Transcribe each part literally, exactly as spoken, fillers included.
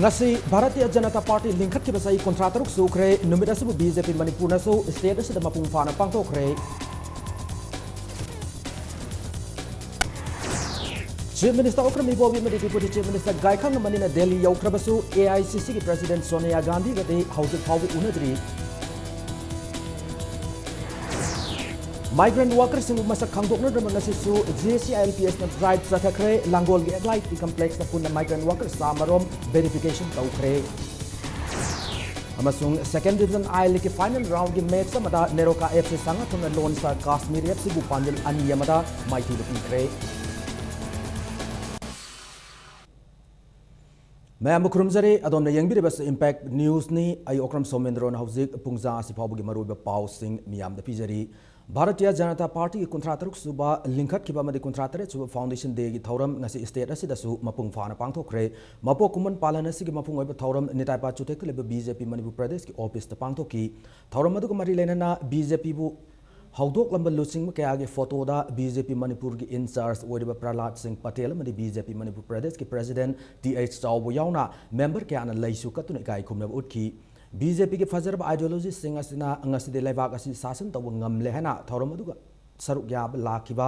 ꯉꯁꯤ ꯚꯥꯔꯇꯤꯌ ꯖꯅꯇꯥ ꯄꯥꯔꯇꯤ ꯂꯤꯡꯈꯠꯈꯤꯕ ꯆꯍꯤ ꯀꯨꯟꯊ꯭ꯔꯥ ꯇꯔꯨꯛ ꯁꯨꯈ꯭ꯔꯦ꯫ ꯅꯨꯃꯤꯠ ꯑꯁꯤꯕꯨ ꯕꯤ ꯖꯦ ꯄꯤ ꯃꯅꯤꯄꯨꯔꯅꯁꯨ ꯁ꯭ꯇꯦꯠ ꯑꯁꯤꯗ ꯃꯄꯨꯡ ꯐꯥꯅ ꯄꯥꯡꯊꯣꯛꯈ꯭ꯔꯦ꯫ ꯆꯤꯐ ꯃꯤꯅꯤꯁꯇꯔ ꯑꯣꯀ꯭ꯔꯝ ꯏꯕꯣꯕꯤ ꯑꯃꯗꯤ ꯗꯤꯄ꯭ꯌꯨꯇꯤ ꯆꯤꯐ ꯃꯤꯅꯤꯁꯇꯔ ꯒꯥꯏꯈꯥꯡ ꯃꯅꯤꯅ ꯗꯦꯜꯂꯤ ꯌꯧꯈ꯭ꯔꯕꯁꯨ, ꯑꯦ ꯑꯥꯏ ꯁꯤ ꯁꯤꯒꯤ ꯄ꯭ꯔꯁꯤꯗꯦꯟꯠ ꯁꯣꯅꯤꯌꯥ ꯒꯥꯟꯙꯤꯒꯗꯤ ꯍꯧꯖꯤꯛ ꯐꯥꯎꯕ ꯎꯅꯗ꯭ꯔꯤ꯫ ꯃꯥꯏꯒ꯭ꯔꯦꯟꯠ ꯋꯥꯀꯔꯁꯤꯡꯕꯨ ꯃꯁꯛ ꯈꯪꯗꯣꯛꯅꯗ꯭ꯔꯕ ꯉꯁꯤꯁꯨ J C I L P ꯑꯦꯁꯅ ꯗ꯭ꯔꯥꯏꯚ ꯆꯠꯊꯈ꯭ꯔꯦ꯫ ꯂꯥꯡꯒꯣꯜꯒꯤ ꯑꯦꯜ ꯑꯥꯏ ꯇꯤ ꯀꯝꯄ꯭ꯂꯦꯛꯁꯇ ꯄꯨꯟꯅ ꯃꯥꯏꯒ꯭ꯔꯦꯟꯠ ꯋꯥꯀꯔ ꯆꯥꯃꯔꯣꯝ ꯚꯦꯔꯤꯐꯤꯀꯦꯁꯟ ꯇꯧꯈ꯭ꯔꯦ꯫ ꯑꯃꯁꯨꯡ ꯁꯦꯀꯦꯟ ꯗꯤꯕꯤꯖꯟ ꯑꯥꯏ ꯂꯤꯒꯀꯤ ꯐꯥꯏꯅꯦꯜ ꯔꯥꯎꯟꯒꯤ ꯃꯦꯆ ꯑꯃꯗ ꯅꯦꯔꯣꯀꯥ F C ꯁꯉꯥꯊꯣꯟꯅ loans Kashmir F ꯁꯤꯕꯨ ꯄꯥꯟꯖꯤꯜ ꯑꯅꯤ ꯑꯃꯗ ꯃꯥꯏꯊꯤꯕ ꯄꯤꯈ꯭ꯔꯦ꯫ ꯃꯌꯥꯝꯕꯨ ꯈꯨꯔꯨꯝꯖꯔꯤ꯫ ꯑꯗꯣꯝꯅ ꯌꯦꯡꯕꯤꯔꯤꯕꯁꯤ ꯏꯝꯄꯦꯛ ꯅ꯭ꯌꯨꯁꯅꯤ꯫ ꯑꯩ ꯑꯣꯀ꯭ꯔꯝ ꯁꯣꯃꯦꯟꯗ꯭ꯔꯣꯅ ꯍꯧꯖꯤꯛ ꯄꯨꯡꯖꯥ ꯑꯁꯤ ꯐꯥꯎꯕꯒꯤ ꯃꯔꯨꯑꯣꯏꯕ ꯄꯥꯎꯁꯤꯡ ꯃꯤꯌꯥꯝꯗ ꯄꯤꯖꯔꯤ꯫ ꯚꯥꯔꯇꯤꯌ ꯖꯅꯇꯥ ꯄꯥꯔꯇꯤꯒꯤ ꯀꯨꯟꯊ꯭ꯔꯥ ꯇꯔꯨꯛ ꯁꯨꯕ ꯂꯤꯡꯈꯠꯈꯤꯕ ꯑꯃꯗꯤ ꯀꯨꯟꯊ꯭ꯔꯥ ꯇꯔꯦꯠ ꯁꯨꯕ ꯐꯥꯎꯟꯗꯦꯁꯟ ꯗꯦꯒꯤ ꯊꯧꯔꯝ ꯉꯁꯤ ꯁ꯭ꯇꯦꯠ ꯑꯁꯤꯗꯁꯨ ꯃꯄꯨꯡ ꯐꯥꯅ ꯄꯥꯡꯊꯣꯛꯈ꯭ꯔꯦ꯫ ꯃꯄꯣꯛ ꯀꯨꯝꯑꯣꯟ ꯄꯥꯂꯟ ꯑꯁꯤꯒꯤ ꯃꯄꯨꯡ ꯑꯣꯏꯕ ꯊꯧꯔꯝ ꯅꯤꯇꯥꯏ ꯄꯥ ꯆꯨꯊꯦꯛꯇ ꯂꯩꯕ ꯕꯤ ꯖꯦ ꯄꯤ ꯃꯅꯤꯄꯨꯔ ꯄ꯭ꯔꯗꯦꯁꯀꯤ ꯑꯣꯐꯤꯁꯇ ꯄꯥꯡꯊꯣꯛꯈꯤ꯫ ꯊꯧꯔꯝ ꯑꯗꯨꯒ ꯃꯔꯤ ꯂꯩꯅꯅ ꯕꯤ ꯖꯦ ꯄꯤꯕꯨ ꯍꯧꯗꯣꯛꯂꯝꯕ ꯂꯨꯆꯤꯡꯕ ꯀꯌꯥꯒꯤ ꯐꯣꯇꯣꯗ ꯕꯤ ꯖꯦ ꯄꯤ ꯃꯅꯤꯄꯨꯔꯒꯤ ꯏꯟꯆꯥꯔꯖ ꯑꯣꯏꯔꯤꯕ ꯄ꯭ꯔꯍꯂꯥꯗ ꯁꯤꯡ ꯄꯇꯦꯜ ꯑꯃꯗꯤ ꯕꯤ ꯖꯦ ꯄꯤ ꯃꯅꯤꯄꯨꯔ ꯄ꯭ꯔꯗꯦꯁꯀꯤ ꯄ꯭ꯔꯁꯤꯗꯦꯟꯠ ꯇꯤ ꯑꯩꯆ ꯆꯥꯎꯕ ꯌꯥꯎꯅ ꯃꯦꯝꯕꯔ ꯀꯌꯥꯅ ꯂꯩꯁꯨ ꯀꯠꯇꯨꯅ ꯏꯀꯥꯏ ꯈꯨꯝꯅꯕ ꯎꯠꯈꯤ꯫ ꯕꯤ ꯖꯦ ꯄꯤꯒꯤ ꯐꯖꯔꯕ ꯑꯥꯏꯗꯤꯌꯣꯂꯣꯖꯤꯁꯤꯡ ꯑꯁꯤꯅ ꯉꯁꯤꯗꯤ ꯂꯩꯕꯥꯛ ꯑꯁꯤ ꯁꯥꯁꯟ ꯇꯧꯕ ꯉꯝꯂꯦ ꯍꯥꯏꯅ ꯊꯧꯔꯝ ꯑꯗꯨꯒ ꯁꯔꯨꯛ ꯌꯥꯕ ꯂꯥꯛꯈꯤꯕ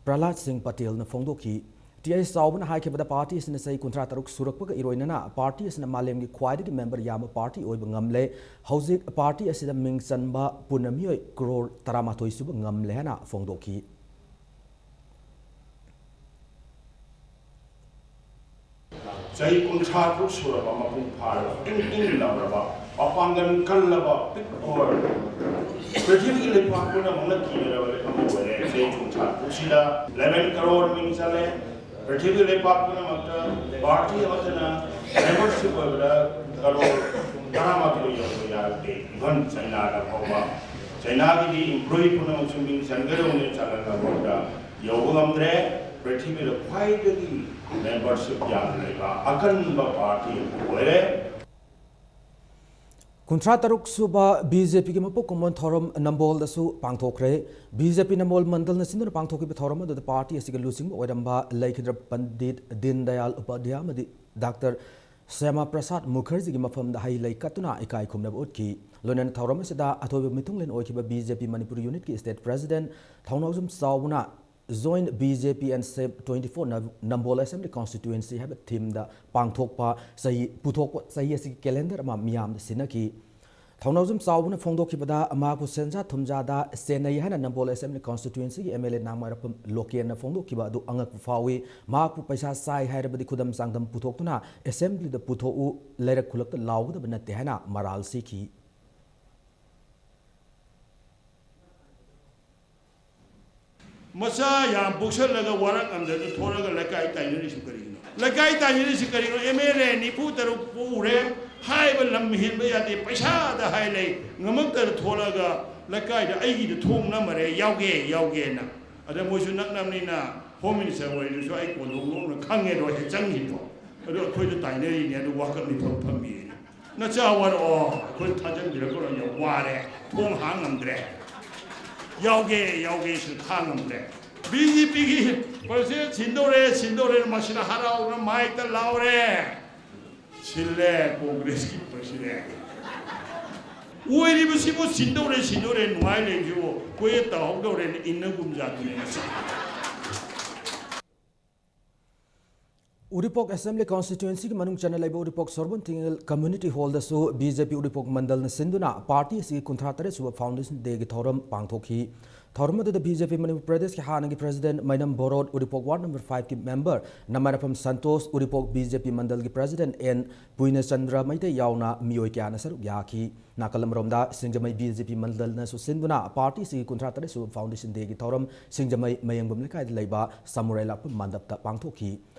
ꯄ꯭ꯔꯍꯂꯥꯗ ꯁꯤꯡ ꯄꯇꯦꯜꯅ ꯐꯣꯡꯗꯣꯛꯈꯤ꯫ ꯇꯤ ꯑꯩꯆ ꯆꯥꯎꯕꯅ ꯍꯥꯏꯈꯤꯕꯗ, ꯄꯥꯔꯇꯤ ꯑꯁꯤꯅ ꯆꯍꯤ ꯀꯨꯟꯊ꯭ꯔꯥ ꯇꯔꯨꯛ ꯁꯨꯔꯛꯄꯒ ꯏꯔꯣꯏꯅꯅ ꯄꯥꯔꯇꯤ ꯑꯁꯤꯅ ꯃꯥꯂꯦꯝꯒꯤ ꯈ꯭ꯋꯥꯏꯗꯒꯤ ꯃꯦꯝꯕꯔ ꯌꯥꯝꯕ ꯄꯥꯔꯇꯤ ꯑꯣꯏꯕ ꯉꯝꯂꯦ꯫ ꯍꯧꯖꯤꯛ ꯄꯥꯔꯇꯤ ꯑꯁꯤꯗ ꯃꯤꯡ ꯆꯟꯕ ꯄꯨꯟꯅ ꯃꯤꯑꯣꯏ ꯀ꯭ꯔꯣꯔ ꯇꯔꯥꯃꯥꯊꯣꯏ ꯁꯨꯕ ꯉꯝꯂꯦ ꯍꯥꯏꯅ ꯐꯣꯡꯗꯣꯛꯈꯤ꯫ ꯆꯍꯤ ꯀꯨꯟꯊ꯭ꯔꯥ ꯇꯔꯨꯛ ꯁꯨꯔꯕ, ꯃꯄꯨꯡ ꯐꯥꯔꯕ, ꯏꯪ ꯏꯪ ꯂꯥꯎꯔꯕ, ꯃꯄꯥꯡꯒꯜ ꯀꯜꯂꯕ, ꯄꯤꯛ ꯑꯣꯏꯔꯕ, ꯄ꯭ꯔꯤꯊꯤꯕꯤꯒꯤ ꯂꯩꯄꯥꯛ ꯄꯨꯝꯅꯃꯛꯅ ꯀꯤꯅꯔꯕ ꯂꯩꯐꯝ ꯑꯃ ꯑꯣꯏꯔꯦ꯫ ꯆꯍꯤ ꯀꯨꯟꯊ꯭ꯔꯥ ꯇꯔꯨꯛꯁꯤꯗ eleven crore ꯃꯤꯡ ꯆꯜꯂꯦ꯫ ꯄ꯭ꯔꯤꯊꯤꯕꯤꯒꯤ ꯂꯩꯄꯥꯛ ꯄꯨꯝꯅꯃꯛꯇ ꯄꯥꯔꯇꯤ ꯑꯃꯠꯇꯅ ꯃꯦꯝꯕꯔꯁꯤꯞ ꯑꯣꯏꯕꯗ ꯀꯔꯣꯔ ꯇꯔꯥꯃꯥꯊꯣꯏ ꯌꯧꯕ ꯌꯥꯔꯛꯇꯦ꯫ Even ꯆꯥꯏꯅꯥꯗ ꯐꯥꯎꯕ, ꯆꯥꯏꯅꯥꯒꯤꯗꯤ employee ꯄꯨꯝꯅꯃꯛꯁꯨ ꯃꯤꯡ ꯆꯟꯒꯗꯧꯅꯤ, ꯆꯜꯂꯒ ꯐꯥꯎꯕꯗ ꯌꯧꯕ ꯉꯝꯗ꯭ꯔꯦ꯫ ꯄ꯭ꯔꯤꯊꯤꯕꯤꯗ ꯈ꯭ꯋꯥꯏꯗꯒꯤ ꯃꯦꯝꯕꯔꯁꯤꯞ ꯌꯥꯝꯅ ꯂꯩꯕ ꯑꯀꯟꯕ ꯄꯥꯔꯇꯤ ꯑꯃ ꯑꯣꯏꯔꯦ꯫ ꯀꯨꯟꯊ꯭ꯔꯥ ꯇꯔꯨꯛ ꯁꯨꯕ ꯕꯤ ꯖꯦ ꯄꯤꯒꯤ ꯃꯄꯣꯛ ꯀꯨꯝꯑꯣꯟ ꯊꯧꯔꯝ ꯅꯝꯕꯣꯜꯗꯁꯨ ꯄꯥꯡꯊꯣꯛꯈ꯭ꯔꯦ꯫ ꯕꯤ ꯖꯦ ꯄꯤ ꯅꯝꯕꯣꯜ ꯃꯟꯗꯜꯅ ꯁꯤꯟꯗꯨꯅ ꯄꯥꯡꯊꯣꯛꯈꯤꯕ ꯊꯧꯔꯝ ꯑꯗꯨꯗ ꯄꯥꯔꯇꯤ ꯑꯁꯤꯒꯤ ꯂꯨꯆꯤꯡꯕ ꯑꯣꯏꯔꯝꯕ ꯂꯩꯈꯤꯗ꯭ꯔꯕ ꯄꯟꯗꯤꯠ ꯗꯤꯟ ꯗꯌꯥꯜ ꯎꯄꯥꯙ꯭ꯌꯥ ꯑꯃꯗꯤ ꯗꯥꯛꯇꯔ ꯁ꯭ꯌꯥꯃꯥ ꯄ꯭ꯔꯁꯥꯗ ꯃꯨꯈꯔꯖꯤꯒꯤ ꯃꯐꯝꯗ ꯍꯩ ꯂꯩ ꯀꯠꯇꯨꯅ ꯏꯀꯥꯏ ꯈꯨꯝꯅꯕ ꯎꯠꯈꯤ꯫ ꯂꯣꯏꯅꯅ ꯊꯧꯔꯝ ꯑꯁꯤꯗ ꯑꯊꯣꯏꯕ ꯃꯤꯊꯨꯡꯂꯦꯟ ꯑꯣꯏꯈꯤꯕ BJP Manipur unitꯀꯤ state president Thounaojam ꯆꯥꯎꯕꯅ Join BJP and Save twenty-four Nam-, Nambol Assembly Constituency ꯍꯥꯏꯕ themeꯗ ꯄꯥꯡꯊꯣꯛꯄ ꯆꯍꯤ, ꯄꯨꯊꯣꯛꯄ ꯆꯍꯤ ꯑꯁꯤꯒꯤ calendar ꯑꯃ ꯃꯤꯌꯥꯝꯗ ꯁꯤꯟꯅꯈꯤ꯫ ꯊꯧꯅꯥꯎꯖꯝ ꯆꯥꯎꯕꯅ ꯐꯣꯡꯗꯣꯛꯈꯤꯕꯗ, ꯃꯍꯥꯛꯄꯨ ꯁꯦꯟꯖꯥ ꯊꯨꯝꯖꯥꯗ ꯁꯦꯟꯅꯩ ꯍꯥꯏꯅ ꯅꯝꯕꯣꯜ Assembly Constituencyꯒꯤ MLA ꯅꯥꯡꯃꯥꯏꯔꯥꯛꯄꯝ ꯂꯣꯀꯦꯟꯅ ꯐꯣꯡꯗꯣꯛꯈꯤꯕ ꯑꯗꯨ ꯑꯉꯛꯄ ꯐꯥꯎꯏ꯫ ꯃꯍꯥꯛꯄꯨ ꯄꯩꯁꯥ ꯆꯥꯏ ꯍꯥꯏꯔꯕꯗꯤ ꯈꯨꯗꯝ ꯆꯥꯡꯗꯝ ꯄꯨꯊꯣꯛꯇꯨꯅ Assemblyꯗ ꯄꯨꯊꯣꯛꯎ, ꯂꯩꯔꯛ ꯈꯨꯜꯂꯛꯇ ꯂꯥꯎꯒꯗꯕ ꯅꯠꯇꯦ ꯍꯥꯏꯅ ꯃꯔꯥꯜ ꯁꯤꯈꯤ꯫ ꯃꯆꯥ ꯌꯥꯝ ꯄꯣꯛꯁꯜꯂꯒ ꯋꯥꯔꯛ ꯑꯃꯗ ꯊꯣꯛꯂꯒ ꯂꯩꯀꯥꯏ ꯇꯥꯏꯅꯔꯤꯁꯤ ꯀꯔꯤꯒꯤꯅꯣ? ꯂꯩꯀꯥꯏ ꯇꯥꯏꯅꯔꯤꯁꯤ ꯀꯔꯤꯒꯤꯅꯣ? MLA ꯅꯤꯐꯨ ꯇꯔꯨꯛ ꯄꯣꯛꯎꯔꯦ, ꯍꯥꯏꯕ ꯂꯝ ꯍꯦꯟꯕ ꯌꯥꯗꯦ, ꯄꯩꯁꯥꯗ ꯍꯥꯏ ꯂꯩ, ꯉꯝꯃꯛꯇꯗ ꯊꯣꯛꯂꯒ ꯂꯩꯀꯥꯏꯗ ꯑꯩꯒꯤꯗ ꯊꯣꯡ ꯅꯝꯃꯔꯦ, ꯌꯥꯎꯒꯦ, ꯌꯥꯎꯒꯦꯅ꯫ ꯑꯗ ꯃꯣꯏꯁꯨ ꯅꯛꯅꯕꯅꯤꯅ Home Minister ꯑꯣꯏꯔꯁꯨ ꯑꯩ ꯀꯣꯟꯊꯣꯡ ꯂꯣꯟꯅ ꯈꯪꯉꯦꯗꯣ, ꯍꯦꯛ ꯆꯪꯈꯤꯕꯗꯣ꯫ ꯑꯗꯨ ꯑꯩꯈꯣꯏꯗ ꯇꯥꯏꯅꯔꯤꯅꯦ, ꯑꯗꯨ ꯋꯥꯀꯠ ꯃꯤꯐꯝ ꯐꯝꯃꯤꯅ꯫ ꯅꯆꯥ ꯋꯥꯔꯛꯑꯣ, ꯑꯩꯈꯣꯏ ꯊꯥꯖꯟꯕꯤꯔꯛꯄ꯭ꯔꯣ? ꯌꯥꯝ ꯋꯥꯔꯦ, ꯊꯣꯡ ꯍꯥꯡ ꯉꯝꯗ꯭ꯔꯦ, ꯌꯥꯎꯒꯦ ꯌꯥꯎꯒꯦ ꯁꯤꯗ ꯈꯥꯡ ꯉꯝꯗ꯭ꯔꯦ꯫ BJPꯒꯤ president ꯁꯤꯟꯗꯧꯔꯦ, ꯁꯤꯟꯗꯧꯔꯦ, ꯃꯁꯤꯅ ꯍꯔꯥꯎꯅ ꯃꯥꯏꯛꯇ ꯂꯥꯎꯔꯦ꯫ ꯁꯤꯜꯂꯦ Congressꯀꯤ president꯫ ꯑꯣꯏꯔꯤꯕꯁꯤꯕꯨ ꯁꯤꯟꯗꯧꯔꯦ, ꯁꯤꯟꯗꯧꯔꯦ, ꯅꯨꯡꯉꯥꯏ ꯂꯩꯕꯁꯤꯕꯨ ꯀꯣꯏꯌꯦꯠ ꯇꯧꯍꯧꯗꯧꯔꯦꯅ ꯏꯟꯅꯒꯨꯝꯖꯥꯠꯇꯨꯅꯦ ꯉꯁꯤ꯫ ꯎꯔꯤꯄꯣꯛ Assembly Constituencyꯒꯤ ꯃꯅꯨꯡ ꯆꯟꯅ ꯂꯩꯕ ꯎꯔꯤꯄꯣꯛ ꯁꯣꯔꯕꯣꯟ ꯊꯤꯡꯉꯦꯜ Community Hallꯗꯁꯨ BJP ꯎꯔꯤꯄꯣꯛ ꯃꯟꯗꯜꯅ ꯁꯤꯟꯗꯨꯅ party ꯑꯁꯤꯒꯤ ꯀꯨꯟꯊ꯭ꯔꯥ ꯇꯔꯦꯠ ꯁꯨꯕ foundation dayꯒꯤ ꯊꯧꯔꯝ ꯄꯥꯡꯊꯣꯛꯈꯤ꯫ ꯊꯧꯔꯝ ꯑꯗꯨꯗ BJP ꯃꯅꯤꯄꯨꯔ ꯄ꯭ꯔꯗꯦꯁꯀꯤ ꯍꯥꯟꯅꯒꯤ president Meinam Bharat, Uripok ward number fiveꯀꯤ member ꯅꯃꯥꯏꯔꯥꯛꯄꯝ ꯁꯟꯇꯣꯁ, ꯎꯔꯤꯄꯣꯛ BJP ꯃꯟꯗꯜꯒꯤ president ꯑꯦꯟ ꯄꯨꯏꯅꯆꯟꯗ꯭ꯔ ꯃꯩꯇꯩ ꯌꯥꯎꯅ ꯃꯤꯑꯣꯏ ꯀꯌꯥꯅ ꯁꯔꯨꯛ ꯌꯥꯈꯤ꯫ ꯅꯥꯀꯜ ꯑꯃꯔꯣꯝꯗ ꯁꯤꯡꯖꯃꯩ BJP ꯃꯟꯗꯜꯅꯁꯨ ꯁꯤꯟꯗꯨꯅ party ꯑꯁꯤꯒꯤ ꯀꯨꯟꯊ꯭ꯔꯥ ꯇꯔꯦꯠ ꯁꯨꯕ foundation dayꯒꯤ ꯊꯧꯔꯝ ꯁꯤꯡꯖꯃꯩ ꯃꯌꯦꯡꯕꯝ ꯂꯩꯀꯥꯏꯗ ꯂꯩꯕ ꯁꯃꯨꯔꯥꯏ ꯂꯥꯛꯄꯝ ꯃꯟꯗꯞꯇ ꯄꯥꯡꯊꯣꯛꯈꯤ꯫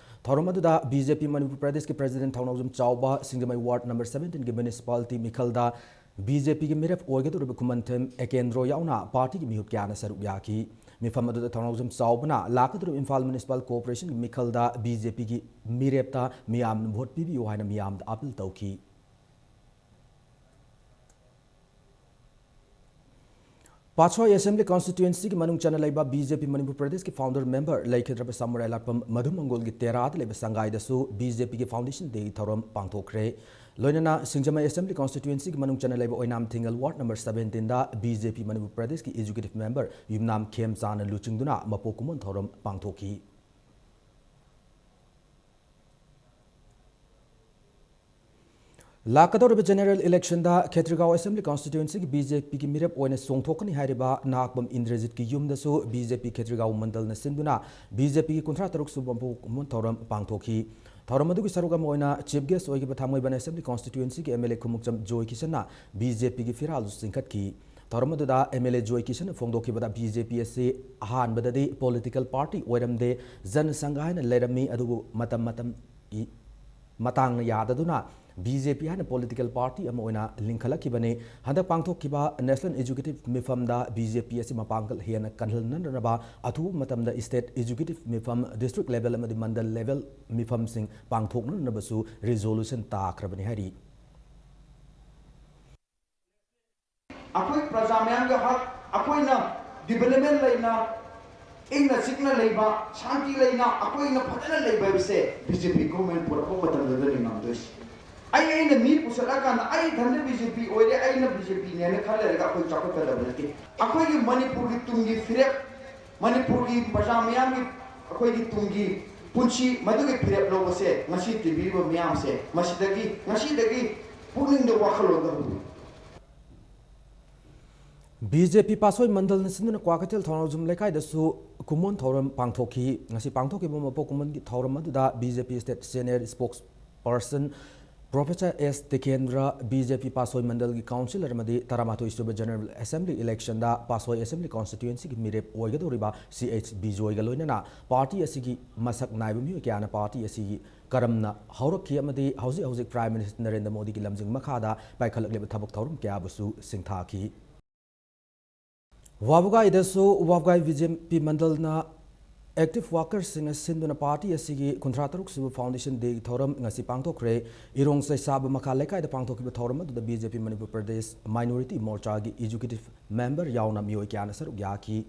ꯊꯧꯔꯝ ꯑꯗꯨꯗ BJP ꯃꯅꯤꯄꯨꯔ ꯄ꯭ꯔꯗꯦꯁꯀꯤ president ꯊꯧꯅꯥꯎꯖꯝ ꯆꯥꯎꯕ, ꯁꯤꯡꯖꯃꯩ ward number seventeenꯒꯤ municipality ꯃꯤꯈꯜꯗ BJPꯒꯤ ꯃꯤꯔꯦꯞ ꯑꯣꯏꯒꯗꯧꯔꯤꯕ ꯈꯨꯃꯟꯊꯦꯝ ꯑꯦꯀꯦꯟꯗ꯭ꯔꯣ ꯌꯥꯎꯅ partyꯒꯤ ꯃꯤꯍꯨꯠ ꯀꯌꯥꯅ ꯁꯔꯨꯛ ꯌꯥꯈꯤ꯫ ꯃꯤꯐꯝ ꯑꯗꯨꯗ ꯊꯧꯅꯥꯎꯖꯝ ꯆꯥꯎꯕꯅ ꯂꯥꯛꯀꯗꯧꯔꯤꯕ ꯏꯝꯐꯥꯜ Municipal Corporationꯒꯤ ꯃꯤꯈꯜꯗ BJPꯒꯤ ꯃꯤꯔꯦꯞꯇ ꯃꯤꯌꯥꯝꯅ vote ꯄꯤꯕꯤꯌꯨ ꯍꯥꯏꯅ ꯃꯤꯌꯥꯝꯗ appeal ꯇꯧꯈꯤ꯫ ꯄꯥꯠꯁꯣꯏ Assembly Constituency ꯒꯤ ꯃꯅꯨꯡ ꯆꯟꯅ ꯂꯩꯕ B J P ꯃꯅꯤꯄꯨꯔ ꯄ꯭ꯔꯗꯦꯁꯀꯤ founder member ꯂꯩꯈꯤꯗ꯭ꯔꯕ ꯁꯃꯨꯔꯥꯏ ꯂꯥꯠꯄꯝ ꯃꯙꯨ ꯃꯪꯒꯣꯜꯒꯤ ꯇꯦꯔꯥꯗ ꯂꯩꯕ ꯁꯪꯒꯥꯏꯗꯁꯨ B J P ꯒꯤ foundation day ꯊꯧꯔꯝ ꯄꯥꯡꯊꯣꯛꯈ꯭ꯔꯦ꯫ ꯂꯣꯏꯅꯅ ꯁꯤꯡꯖꯃꯩ Assembly Constituency ꯒꯤ ꯃꯅꯨꯡ ꯆꯟꯅ ꯂꯩꯕ ꯑꯣꯏꯅꯥꯝ ꯊꯤꯡꯒꯜ ward number seventeen ꯗ B J P ꯃꯅꯤꯄꯨꯔ ꯄ꯭ꯔꯗꯦꯁꯀꯤ executive member ꯌꯨꯝꯅꯥꯝ ꯈꯦꯝꯆꯥꯅ ꯂꯨꯆꯤꯡꯗꯨꯅ ꯃꯄꯣꯛ ꯀꯨꯝꯑꯣꯟ ꯊꯧꯔꯝ ꯄꯥꯡꯊꯣꯛꯈꯤ꯫ ꯂꯥꯛꯀꯗꯧꯔꯤꯕ general election ꯗ ꯈꯦꯇ꯭ꯔꯤꯒꯥꯎ Assembly Constituency ꯒꯤ B J P ꯒꯤ ꯃꯤꯔꯦꯞ ꯑꯣꯏꯅ ꯆꯣꯡꯊꯣꯛꯀꯅꯤ ꯍꯥꯏꯔꯤꯕ ꯅꯍꯥꯛꯄꯝ ꯏꯟꯗ꯭ꯔꯖꯤꯠꯀꯤ ꯌꯨꯝꯗꯁꯨ B J P ꯈꯦꯇ꯭ꯔꯤꯒꯥꯎ ꯃꯟꯗꯜꯅ ꯁꯤꯟꯗꯨꯅ B J P ꯒꯤ ꯀꯨꯟꯊ꯭ꯔꯥ ꯇꯔꯨꯛ ꯁꯨꯕ ꯃꯄꯣꯛ ꯀꯨꯝꯑꯣꯟ ꯊꯧꯔꯝ ꯄꯥꯡꯊꯣꯛꯈꯤ꯫ ꯊꯧꯔꯝ ꯑꯗꯨꯒꯤ ꯁꯔꯨꯛ ꯑꯃ ꯑꯣꯏꯅ chief guest ꯑꯣꯏꯈꯤꯕ ꯊꯥꯡꯃꯩꯕꯟ Assembly Constituency ꯒꯤ M L A Khumukcham joy ꯀꯤꯁꯟꯅ B J P ꯒꯤ ꯐꯤꯔꯥꯜꯁꯨ ꯆꯤꯡꯈꯠꯈꯤ꯫ ꯊꯧꯔꯝ ꯑꯗꯨꯗ M L A joy ꯀꯤꯁꯟꯅ ꯐꯣꯡꯗꯣꯛꯈꯤꯕꯗ, B J P ꯑꯁꯤ ꯑꯍꯥꯟꯕꯗꯗꯤ political party ꯑꯣꯏꯔꯝꯗꯦ, ꯖꯟ ꯁꯪꯘ ꯍꯥꯏꯅ ꯂꯩꯔꯝꯃꯤ, ꯑꯗꯨꯕꯨ ꯃꯇꯝ ꯃꯇꯝꯒꯤ ꯃꯇꯥꯡꯅ ꯌꯥꯗꯗꯨꯅ B J P ꯍꯥꯏꯅ political party ꯑꯃ ꯑꯣꯏꯅ ꯂꯤꯡꯈꯠꯂꯛꯈꯤꯕꯅꯤ꯫ ꯍꯟꯗꯛ ꯄꯥꯡꯊꯣꯛꯈꯤꯕ National Executive ꯃꯤꯐꯝꯗ B J P ꯑꯁꯤ ꯃꯄꯥꯡꯒꯜ ꯍꯦꯟꯅ ꯀꯜꯍꯟꯅꯅꯕ ꯑꯊꯨꯕ ꯃꯇꯝꯗ state executive ꯃꯤꯐꯝ, district level ꯑꯃꯗꯤ ꯃꯟꯗꯜ level ꯃꯤꯐꯝꯁꯤꯡ ꯄꯥꯡꯊꯣꯛꯅꯅꯕꯁꯨ resolution ꯇꯥꯈ꯭ꯔꯕꯅꯤ ꯍꯥꯏꯔꯤ꯫ ꯑꯩꯈꯣꯏ ꯄ꯭ꯔꯖꯥ ꯃꯌꯥꯝꯒꯤ ꯍꯛ, ꯑꯩꯈꯣꯏꯅ development ꯂꯩꯅ, ꯏꯪꯅ ꯆꯤꯛꯅ ꯂꯩꯕ, ꯁꯥꯟꯇꯤ ꯂꯩꯅ ꯑꯩꯈꯣꯏꯅ ꯐꯖꯅ ꯂꯩꯕ ꯍꯥꯏꯕꯁꯦ B J P government ꯄꯨꯔꯛꯄ ꯃꯇꯝꯗꯨꯗꯅꯤ ꯉꯝꯗꯣꯏꯁꯦ꯫ ꯑꯩ, ꯑꯩꯅ ꯃꯤ ꯄꯨꯁꯜꯂꯛꯑꯀꯥꯟꯗ ꯑꯩ ꯏꯊꯟꯗ B J P ꯑꯣꯏꯔꯦ, ꯑꯩꯅ B J P ꯅꯦꯅ ꯈꯜ ꯂꯩꯔꯒ ꯑꯩꯈꯣꯏ ꯆꯥꯎꯈꯠꯀꯗꯕ ꯅꯠꯇꯦ꯫ ꯑꯩꯈꯣꯏꯒꯤ ꯃꯅꯤꯄꯨꯔꯒꯤ ꯇꯨꯡꯒꯤ ꯐꯤꯔꯦꯞ, ꯃꯅꯤꯄꯨꯔꯒꯤ ꯄ꯭ꯔꯖꯥ ꯃꯤꯌꯥꯝꯒꯤ, ꯑꯩꯈꯣꯏꯒꯤ ꯇꯨꯡꯒꯤ ꯄꯨꯟꯁꯤ, ꯃꯗꯨꯒꯤ ꯐꯤꯔꯦꯞ ꯂꯧꯕꯁꯦ ꯉꯁꯤ ꯇꯤꯟꯕꯤꯔꯤꯕ ꯃꯤꯌꯥꯝꯁꯦ, ꯃꯁꯤꯗꯒꯤ, ꯉꯁꯤꯗꯒꯤ ꯄꯨꯛꯅꯤꯡꯗ ꯋꯥꯈꯜꯂꯣꯟꯗ ꯍꯧꯕꯤꯌꯨ꯫ B J P ꯄꯥꯠꯁꯣꯏ ꯃꯟꯗꯜꯅ ꯁꯤꯟꯗꯨꯅ ꯀ꯭ꯋꯥꯀꯩꯊꯦꯜ ꯊꯧꯅꯥꯎꯖꯝ ꯂꯩꯀꯥꯏꯗꯁꯨ ꯀꯨꯝꯑꯣꯟ ꯊꯧꯔꯝ ꯄꯥꯡꯊꯣꯛꯈꯤ꯫ ꯉꯁꯤ ꯄꯥꯡꯊꯣꯛꯈꯤꯕ ꯃꯄꯣꯛ ꯀꯨꯝꯑꯣꯟꯒꯤ ꯊꯧꯔꯝ ꯑꯗꯨꯗ B J P state senior spokesperson Professor S Tikendra, B J P ꯄꯥꯠꯁꯣꯏ ꯃꯟꯗꯜꯒꯤ councillor ꯑꯃꯗꯤ ꯇꯔꯥꯃꯥꯊꯣꯏ ꯁꯨꯕ general assembly election ꯗ ꯄꯥꯠꯁꯣꯏ Assembly Constituency ꯒꯤ ꯃꯤꯔꯦꯞ ꯑꯣꯏꯒꯗꯧꯔꯤꯕ C H ꯕꯤꯖꯣꯏꯒ ꯂꯣꯏꯅꯅ party ꯑꯁꯤꯒꯤ ꯃꯁꯛ ꯅꯥꯏꯕ ꯃꯤꯑꯣꯏ ꯀꯌꯥꯅ party ꯑꯁꯤꯒꯤ ꯀꯔꯝꯅ ꯍꯧꯔꯛꯈꯤ ꯑꯃꯗꯤ ꯍꯧꯖꯤꯛ ꯍꯧꯖꯤꯛ Prime Minister ꯅꯔꯦꯟꯗ꯭ꯔ ꯃꯣꯗꯤꯒꯤ ꯂꯝꯖꯤꯡ ꯃꯈꯥꯗ ꯄꯥꯏꯈꯠꯂꯛꯂꯤꯕ ꯊꯕꯛ ꯊꯧꯔꯝ ꯀꯌꯥꯕꯨꯁꯨ ꯁꯤꯡꯊꯥꯈꯤ꯫ ꯋꯥꯕꯒꯥꯏꯗꯁꯨ ꯋꯥꯕꯒꯥꯏ B J P ꯃꯟꯗꯜꯅ Active workersꯁꯤꯡꯅ ꯁꯤꯟꯗꯨꯅ party ꯑꯁꯤꯒꯤ ꯀꯨꯟꯊ꯭ꯔꯥ ꯇꯔꯨꯛ ꯁꯨꯕ foundation dayꯒꯤ ꯊꯧꯔꯝ ꯉꯁꯤ ꯄꯥꯡꯊꯣꯛꯈ꯭ꯔꯦ꯫ ꯏꯔꯣꯡ ꯆꯩꯁꯥꯕ ꯃꯈꯥ ꯂꯩꯀꯥꯏꯗ ꯄꯥꯡꯊꯣꯛꯈꯤꯕ ꯊꯧꯔꯝ ꯑꯗꯨꯗ BJP Manipur Pradesh minority ꯃꯣꯔꯆꯥꯒꯤ executive member ꯌꯥꯎꯅ ꯃꯤꯑꯣꯏ ꯀꯌꯥꯅ ꯁꯔꯨꯛ ꯌꯥꯈꯤ꯫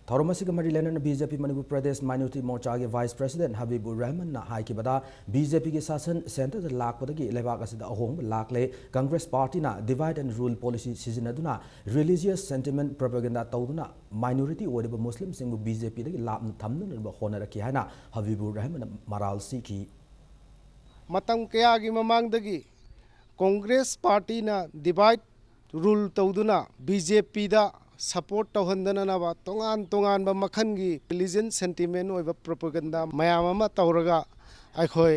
ꯊꯧꯔꯝ ꯑꯁꯤꯒ ꯃꯔꯤ ꯂꯩꯅꯅ BJP Manipur Pradesh minority ꯃꯣꯔꯆꯥꯒꯤ vice president ꯍꯕꯤꯕꯨꯔ ꯔꯍꯃꯟꯅ ꯍꯥꯏꯈꯤꯕꯗ, BJPꯒꯤ ꯁꯥꯁꯟ centreꯗ ꯂꯥꯛꯄꯗꯒꯤ ꯂꯩꯕꯥꯛ ꯑꯁꯤꯗ ꯑꯍꯣꯡꯕ ꯂꯥꯛꯂꯦ꯫ Congress partyꯅ divide and rule policy ꯁꯤꯖꯤꯟꯅꯗꯨꯅ religious sentiment propaganda ꯇꯧꯗꯨꯅ minority ꯑꯣꯏꯔꯤꯕ ꯃꯨꯁꯂꯤꯝꯁꯤꯡꯕꯨ BJPꯗꯒꯤ ꯂꯥꯞꯅ ꯊꯝꯅꯅꯕ ꯍꯣꯠꯅꯔꯛꯈꯤ ꯍꯥꯏꯅ ꯍꯕꯤꯕꯨꯔ ꯔꯍꯃꯟꯅ ꯃꯔꯥꯜ ꯁꯤꯈꯤ꯫ ꯃꯇꯝ ꯀꯌꯥꯒꯤ ꯃꯃꯥꯡꯗꯒꯤ Congress partyꯅ divide rule ꯇꯧꯗꯨꯅ BJPꯗ support ꯇꯧꯍꯟꯗꯅꯅꯕ ꯇꯣꯉꯥꯟ ꯇꯣꯉꯥꯟꯕ ꯃꯈꯜꯒꯤ religion sentiment ꯑꯣꯏꯕ propaganda ꯃꯌꯥꯝ ꯑꯃ ꯇꯧꯔꯒ ꯑꯩꯈꯣꯏ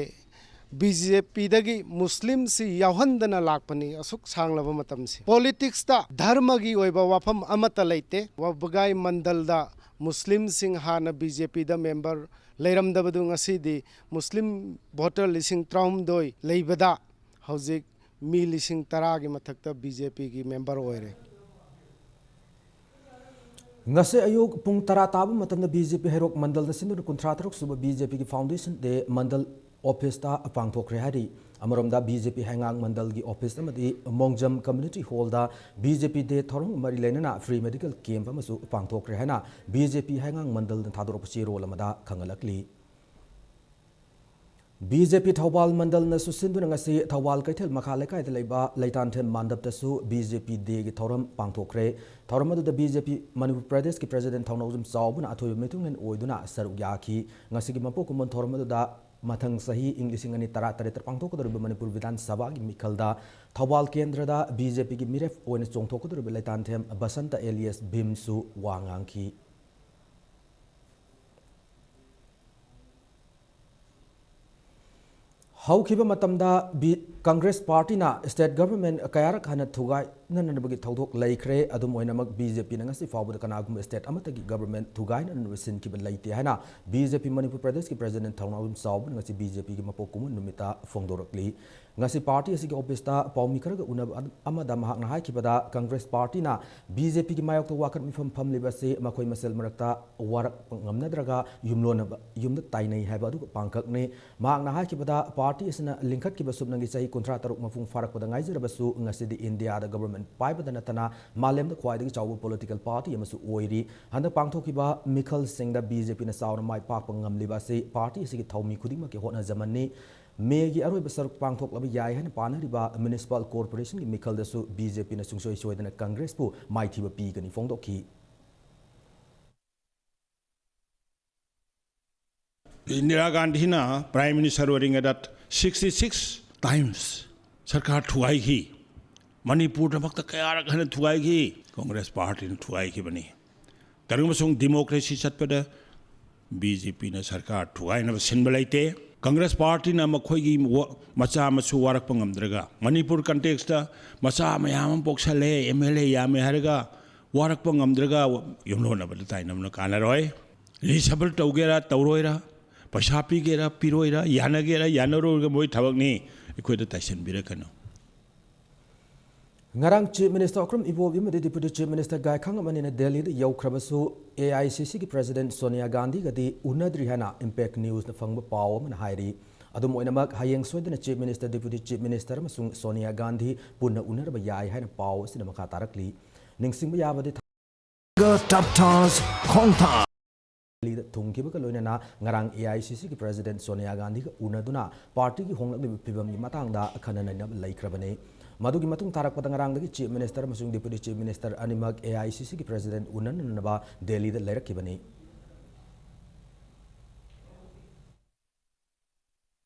BJPꯗꯒꯤ ꯃꯨꯁꯂꯤꯝꯁꯤ ꯌꯥꯎꯍꯟꯗꯅ ꯂꯥꯛꯄꯅꯤ ꯑꯁꯨꯛ ꯁꯥꯡꯂꯕ ꯃꯇꯝꯁꯤ꯫ Politicsꯇ ꯙꯔꯃꯒꯤ ꯑꯣꯏꯕ ꯋꯥꯐꯝ ꯑꯃꯠꯇ ꯂꯩꯇꯦ꯫ ꯋꯥꯕꯒꯥꯏ ꯃꯟꯗꯜꯗ ꯃꯨꯁꯂꯤꯝꯁꯤꯡ ꯍꯥꯟꯅ BJPꯗ member ꯂꯩꯔꯝꯗꯕꯗꯨ ꯉꯁꯤꯗꯤ ꯃꯨꯁꯂꯤꯝ voter ꯂꯤꯁꯤꯡ ꯇꯔꯥꯍꯨꯝꯗꯣꯏ ꯂꯩꯕꯗ ꯍꯧꯖꯤꯛ ꯃꯤ ꯂꯤꯁꯤꯡ ꯇꯔꯥꯒꯤ ꯃꯊꯛꯇ BJPꯒꯤ member ꯑꯣꯏꯔꯦ꯫ ꯉꯁꯤ ꯑꯌꯨꯛ ꯄꯨꯡ ꯇꯔꯥ ꯇꯥꯕ ꯃꯇꯝꯗ BJP ꯍꯩꯔꯣꯛ ꯃꯟꯗꯜꯗ ꯁꯤꯟꯗꯨꯅ ꯀꯨꯟꯊ꯭ꯔꯥ ꯇꯔꯨꯛ ꯁꯨꯕ BJPꯒꯤ foundation day ꯃꯟꯗꯜ officeꯇ ꯄꯥꯡꯊꯣꯛꯈ꯭ꯔꯦ ꯍꯥꯏꯔꯤ꯫ ꯑꯃꯔꯣꯝꯗ BJP ꯍꯩꯉꯥꯡ ꯃꯟꯗꯜꯒꯤ office ꯑꯃꯗꯤ ꯃꯣꯡꯖꯝ community hallꯗ BJP day ꯊꯧꯔꯝꯒ ꯃꯔꯤ ꯂꯩꯅꯅ free medical camp ꯑꯃꯁꯨ ꯄꯥꯡꯊꯣꯛꯈ꯭ꯔꯦ ꯍꯥꯏꯅ BJP ꯍꯩꯉꯥꯡ ꯃꯟꯗꯜꯅ ꯊꯥꯗꯣꯔꯛꯄ ꯆꯦꯔꯣꯜ ꯑꯃꯗ ꯈꯪꯍꯜꯂꯛꯂꯤ꯫ BJP ꯊꯧꯕꯥꯜ ꯃꯟꯗꯜꯅꯁꯨ ꯁꯤꯟꯗꯨꯅ ꯉꯁꯤ ꯊꯧꯕꯥꯜ ꯀꯩꯊꯦꯜ ꯃꯈꯥ ꯂꯩꯀꯥꯏꯗ ꯂꯩꯕ ꯂꯩꯇꯥꯟꯊꯦꯝ ꯃꯥꯟꯗꯞꯇꯁꯨ BJP dayꯒꯤ ꯊꯧꯔꯝ ꯄꯥꯡꯊꯣꯛꯈ꯭ꯔꯦ꯫ ꯊꯧꯔꯝ ꯑꯗꯨꯗ BJP ꯃꯅꯤꯄꯨꯔ ꯄ꯭ꯔꯗꯦꯁꯀꯤ president ꯊꯧꯅꯥꯎꯖꯝ ꯆꯥꯎꯕꯅ ꯑꯊꯣꯏꯕ ꯃꯤꯊꯨꯡꯂꯦꯟ ꯑꯣꯏꯗꯨꯅ ꯁꯔꯨꯛ ꯌꯥꯈꯤ꯫ ꯉꯁꯤꯒꯤ ꯃꯄꯣꯛ ꯀꯨꯝꯑꯣꯟ ꯊꯧꯔꯝ ꯑꯗꯨꯗ ꯃꯊꯪ ꯆꯍꯤ ꯏꯪ ꯂꯤꯁꯤꯡ ꯑꯅꯤ ꯇꯔꯥ ꯇꯔꯦꯠꯇ ꯄꯥꯡꯊꯣꯛꯀꯗꯧꯔꯤꯕ ꯃꯅꯤꯄꯨꯔ ꯕꯤꯙꯥꯟ ꯁꯚꯥꯒꯤ ꯃꯤꯈꯜꯗ ꯊꯧꯕꯥꯜ ꯀꯦꯟꯗ꯭ꯔꯗ BJPꯒꯤ ꯃꯤꯔꯦꯞ ꯑꯣꯏꯅ ꯆꯣꯡꯊꯣꯛꯀꯗꯧꯔꯤꯕ ꯂꯩꯇꯥꯟꯊꯦꯝ ꯕꯁꯟꯇ alias ꯚꯤꯝꯁꯨ ꯋꯥ ꯉꯥꯡꯈꯤ꯫ ꯍꯧꯈꯤꯕ ꯃꯇꯝꯗ ꯕꯤ-, Congress partyꯅ state government ꯀꯌꯥꯔꯛ ꯍꯟꯅ ꯊꯨꯒꯥꯏ-, ꯅꯅꯕꯒꯤ ꯊꯧꯗꯣꯛ ꯂꯩꯈ꯭ꯔꯦ꯫ ꯑꯗꯨꯝ ꯑꯣꯏꯅꯃꯛ, ꯕꯤ ꯖꯦ ꯄꯤꯅ ꯉꯁꯤ ꯐꯥꯎꯕꯗ ꯀꯅꯥꯒꯨꯝꯕ state ꯑꯃꯠꯇꯒꯤ government ꯊꯨꯒꯥꯏꯅꯅꯕ ꯁꯤꯟꯈꯤꯕ ꯂꯩꯇꯦ ꯍꯥꯏꯅ ꯕꯤ ꯖꯦ ꯄꯤ ꯃꯅꯤꯄꯨꯔ ꯄ꯭ꯔꯗꯦꯁꯀꯤ president ꯊꯧꯅꯥꯎꯖꯝ ꯆꯥꯎꯕꯅ ꯉꯁꯤ ꯕꯤ ꯖꯦ ꯄꯤꯒꯤ ꯃꯄꯣꯛ ꯀꯨꯝꯑꯣꯟ ꯅꯨꯃꯤꯠꯇ ꯐꯣꯡꯗꯣꯔꯛꯂꯤ꯫ ꯉꯁꯤ party ꯑꯁꯤꯒꯤ officeꯇ ꯄꯥꯎꯃꯤ ꯈꯔꯒ ꯎꯅꯕ ꯑꯃꯗ ꯃꯍꯥꯛꯅ ꯍꯥꯏꯈꯤꯕꯗ, Congress partyꯅ ꯕꯤ ꯖꯦ ꯄꯤꯒꯤ ꯃꯥꯌꯣꯛꯇ ꯋꯥꯀꯠ ꯃꯤꯐꯝ ꯐꯝꯂꯤꯕ ꯑꯁꯤ ꯃꯈꯣꯏ ꯃꯁꯦꯜ ꯃꯔꯛꯇ ꯋꯥꯔꯛꯄ ꯉꯝꯅꯗ꯭ꯔꯒ ꯌꯨꯝꯂꯣꯟꯅꯕ ꯌꯨꯝꯗ ꯇꯥꯏꯅꯩ ꯍꯥꯏꯕ ꯑꯗꯨꯒ ꯄꯥꯡꯈꯛꯅꯤ꯫ ꯃꯍꯥꯛꯅ ꯍꯥꯏꯈꯤꯕꯗ, party ꯑꯁꯤꯅ ꯂꯤꯡꯈꯠꯈꯤꯕ ꯁꯨꯞꯅꯒꯤ ꯆꯍꯤ ꯀꯨꯟꯊ꯭ꯔꯥ ꯇꯔꯨꯛ ꯃꯄꯨꯡ ꯐꯥꯔꯛꯄꯗ ꯉꯥꯏꯖꯔꯕꯁꯨ, ꯉꯁꯤꯗꯤ ꯏꯟꯗꯤꯌꯥꯗ government ꯄꯥꯏꯕꯗ ꯅꯠꯇꯅ ꯃꯥꯂꯦꯝꯗ ꯈ꯭ꯋꯥꯏꯗꯒꯤ ꯆꯥꯎꯕ political party ꯑꯃꯁꯨ ꯑꯣꯏꯔꯤ꯫ ꯍꯟꯗꯛ ꯄꯥꯡꯊꯣꯛꯈꯤꯕ ꯃꯤꯈꯜꯁꯤꯡꯗ ꯕꯤ ꯖꯦ ꯄꯤꯅ ꯆꯥꯎꯅ ꯃꯥꯏ ꯄꯥꯛꯄ ꯉꯝꯂꯤꯕ ꯑꯁꯤ party ꯑꯁꯤꯒꯤ ꯊꯧꯃꯤ ꯈꯨꯗꯤꯡꯃꯛꯀꯤ ꯍꯣꯠꯅꯖꯃꯟꯅꯤ꯫ ꯃꯦꯒꯤ ꯑꯔꯣꯏꯕ ꯁꯔꯨꯛ ꯄꯥꯡꯊꯣꯛꯂꯕ ꯌꯥꯏ ꯍꯥꯏꯅ ꯄꯥꯅꯔꯤꯕ municipal corporationꯒꯤ ꯃꯤꯈꯜꯗꯁꯨ ꯕꯤ ꯖꯦ ꯄꯤꯅ ꯁꯨꯡꯁꯣꯏ ꯁꯣꯏꯗꯅ Congressꯄꯨ ꯃꯥꯏꯊꯤꯕ ꯄꯤꯒꯅꯤ ꯐꯣꯡꯗꯣꯛꯈꯤ꯫ ꯏꯟꯗꯤꯔꯥ ꯒꯥꯟꯙꯤꯅ Prime Minister ꯑꯣꯏꯔꯤꯉꯩꯗ sixty six times ꯁꯔꯀꯥꯔ ꯊꯨꯒꯥꯏꯈꯤ꯫ ꯃꯅꯤꯄꯨꯔꯗꯃꯛꯇ ꯀꯌꯥꯔꯛ ꯍꯟꯅ ꯊꯨꯒꯥꯏꯈꯤ꯫ Congress partyꯅ ꯊꯨꯒꯥꯏꯈꯤꯕꯅꯤ꯫ ꯀꯔꯤꯒꯨꯝꯕ ꯁꯨꯝ democracy ꯆꯠꯄꯗ ꯕꯤ ꯖꯦ ꯄꯤꯅ ꯁꯔꯀꯥꯔ ꯊꯨꯒꯥꯏꯅꯕ ꯁꯤꯟꯕ ꯂꯩꯇꯦ꯫ Congress partyꯅ ꯃꯈꯣꯏꯒꯤ ꯋꯥ-, ꯃꯆꯥ ꯃꯁꯨ ꯋꯥꯔꯛꯄ ꯉꯝꯗ꯭ꯔꯒ, ꯃꯅꯤꯄꯨꯔ contextꯇ ꯃꯆꯥ ꯃꯌꯥꯝ ꯑꯃ ꯄꯣꯛꯁꯜꯂꯦ, ꯑꯦꯝ ꯑꯦꯜ ꯑꯦ ꯌꯥꯝꯃꯦ ꯍꯥꯏꯔꯒ ꯋꯥꯔꯛꯄ ꯉꯝꯗ꯭ꯔꯒ ꯌꯨꯝꯂꯣꯟꯅꯕꯗ ꯇꯥꯏꯅꯕꯅ ꯀꯥꯟꯅꯔꯣꯏ꯫ Reshuffle ꯇꯧꯒꯦꯔꯥ ꯇꯧꯔꯣꯏꯔꯥ, ꯄꯩꯁꯥ ꯄꯤꯒꯦꯔꯥ ꯄꯤꯔꯣꯏꯔꯥ, ꯌꯥꯅꯒꯦꯔꯥ ꯌꯥꯅꯔꯣꯏꯔꯥ ꯃꯣꯏ ꯊꯕꯛꯅꯤ, ꯑꯩꯈꯣꯏꯗ ꯇꯥꯏꯁꯟꯕꯤꯔꯛꯀꯅꯨ꯫ ꯉꯔꯥꯡ Chief Minister ꯑꯣꯀ꯭ꯔꯝ ꯏꯕꯣꯕꯤ ꯑꯃꯗꯤ Deputy Chief Minister ꯒꯥꯏꯈꯥꯡ ꯑꯃꯅꯤꯅ ꯗꯦꯜꯂꯤꯗ ꯌꯧꯈ꯭ꯔꯕꯁꯨ, ꯑꯦ ꯑꯥꯏ ꯁꯤ ꯁꯤꯒꯤ President ꯁꯣꯅꯤꯌꯥ ꯒꯥꯟꯙꯤꯒꯗꯤ ꯎꯅꯗ꯭ꯔꯤ ꯍꯥꯏꯅ Impact Newsꯅ ꯐꯪꯕ ꯄꯥꯎ ꯑꯃꯅ ꯍꯥꯏꯔꯤ꯫ ꯑꯗꯨꯝ ꯑꯣꯏꯅꯃꯛ, ꯍꯌꯦꯡ ꯁꯣꯏꯗꯅ Chief Minister, Deputy Chief Minister ꯑꯃꯁꯨꯡ ꯁꯣꯅꯤꯌꯥ ꯒꯥꯟꯙꯤ ꯄꯨꯟꯅ ꯎꯅꯔꯕ ꯌꯥꯏ ꯍꯥꯏꯅ ꯄꯥꯎ ꯑꯁꯤꯅ ꯃꯈꯥ ꯇꯥꯔꯛꯂꯤ꯫ ꯅꯤꯡꯁꯤꯡꯕ ꯌꯥꯕꯗꯤ, ꯊ- ꯇꯞꯊꯥꯁ ꯈꯣꯡꯊꯥꯡ ꯗꯦꯜꯂꯤꯗ ꯊꯨꯡꯈꯤꯕꯒ ꯂꯣꯏꯅꯅ ꯉꯔꯥꯡ ꯑꯦ ꯑꯥꯏ ꯁꯤ ꯁꯤꯒꯤ President ꯁꯣꯅꯤꯌꯥ ꯒꯥꯟꯙꯤꯒ ꯎꯅꯗꯨꯅ partyꯒꯤ ꯍꯣꯡꯂꯛꯂꯤꯕ ꯐꯤꯕꯝꯒꯤ ꯃꯇꯥꯡꯗ ꯈꯟꯅ ꯅꯩꯅꯕ ꯂꯩꯈ꯭ꯔꯕꯅꯤ꯫ ꯃꯗꯨꯒꯤ ꯃꯇꯨꯡ ꯇꯥꯔꯛꯄꯗ ꯉꯔꯥꯡꯗꯒꯤ Chief Minister ꯑꯃꯁꯨꯡ Deputy Chief Minister ꯑꯅꯤꯃꯛ ꯑꯦ ꯑꯥꯏ ꯁꯤ ꯁꯤꯒꯤ President ꯎꯅꯅꯅꯕ ꯗꯦꯜꯂꯤꯗ ꯂꯩꯔꯛꯈꯤꯕꯅꯤ꯫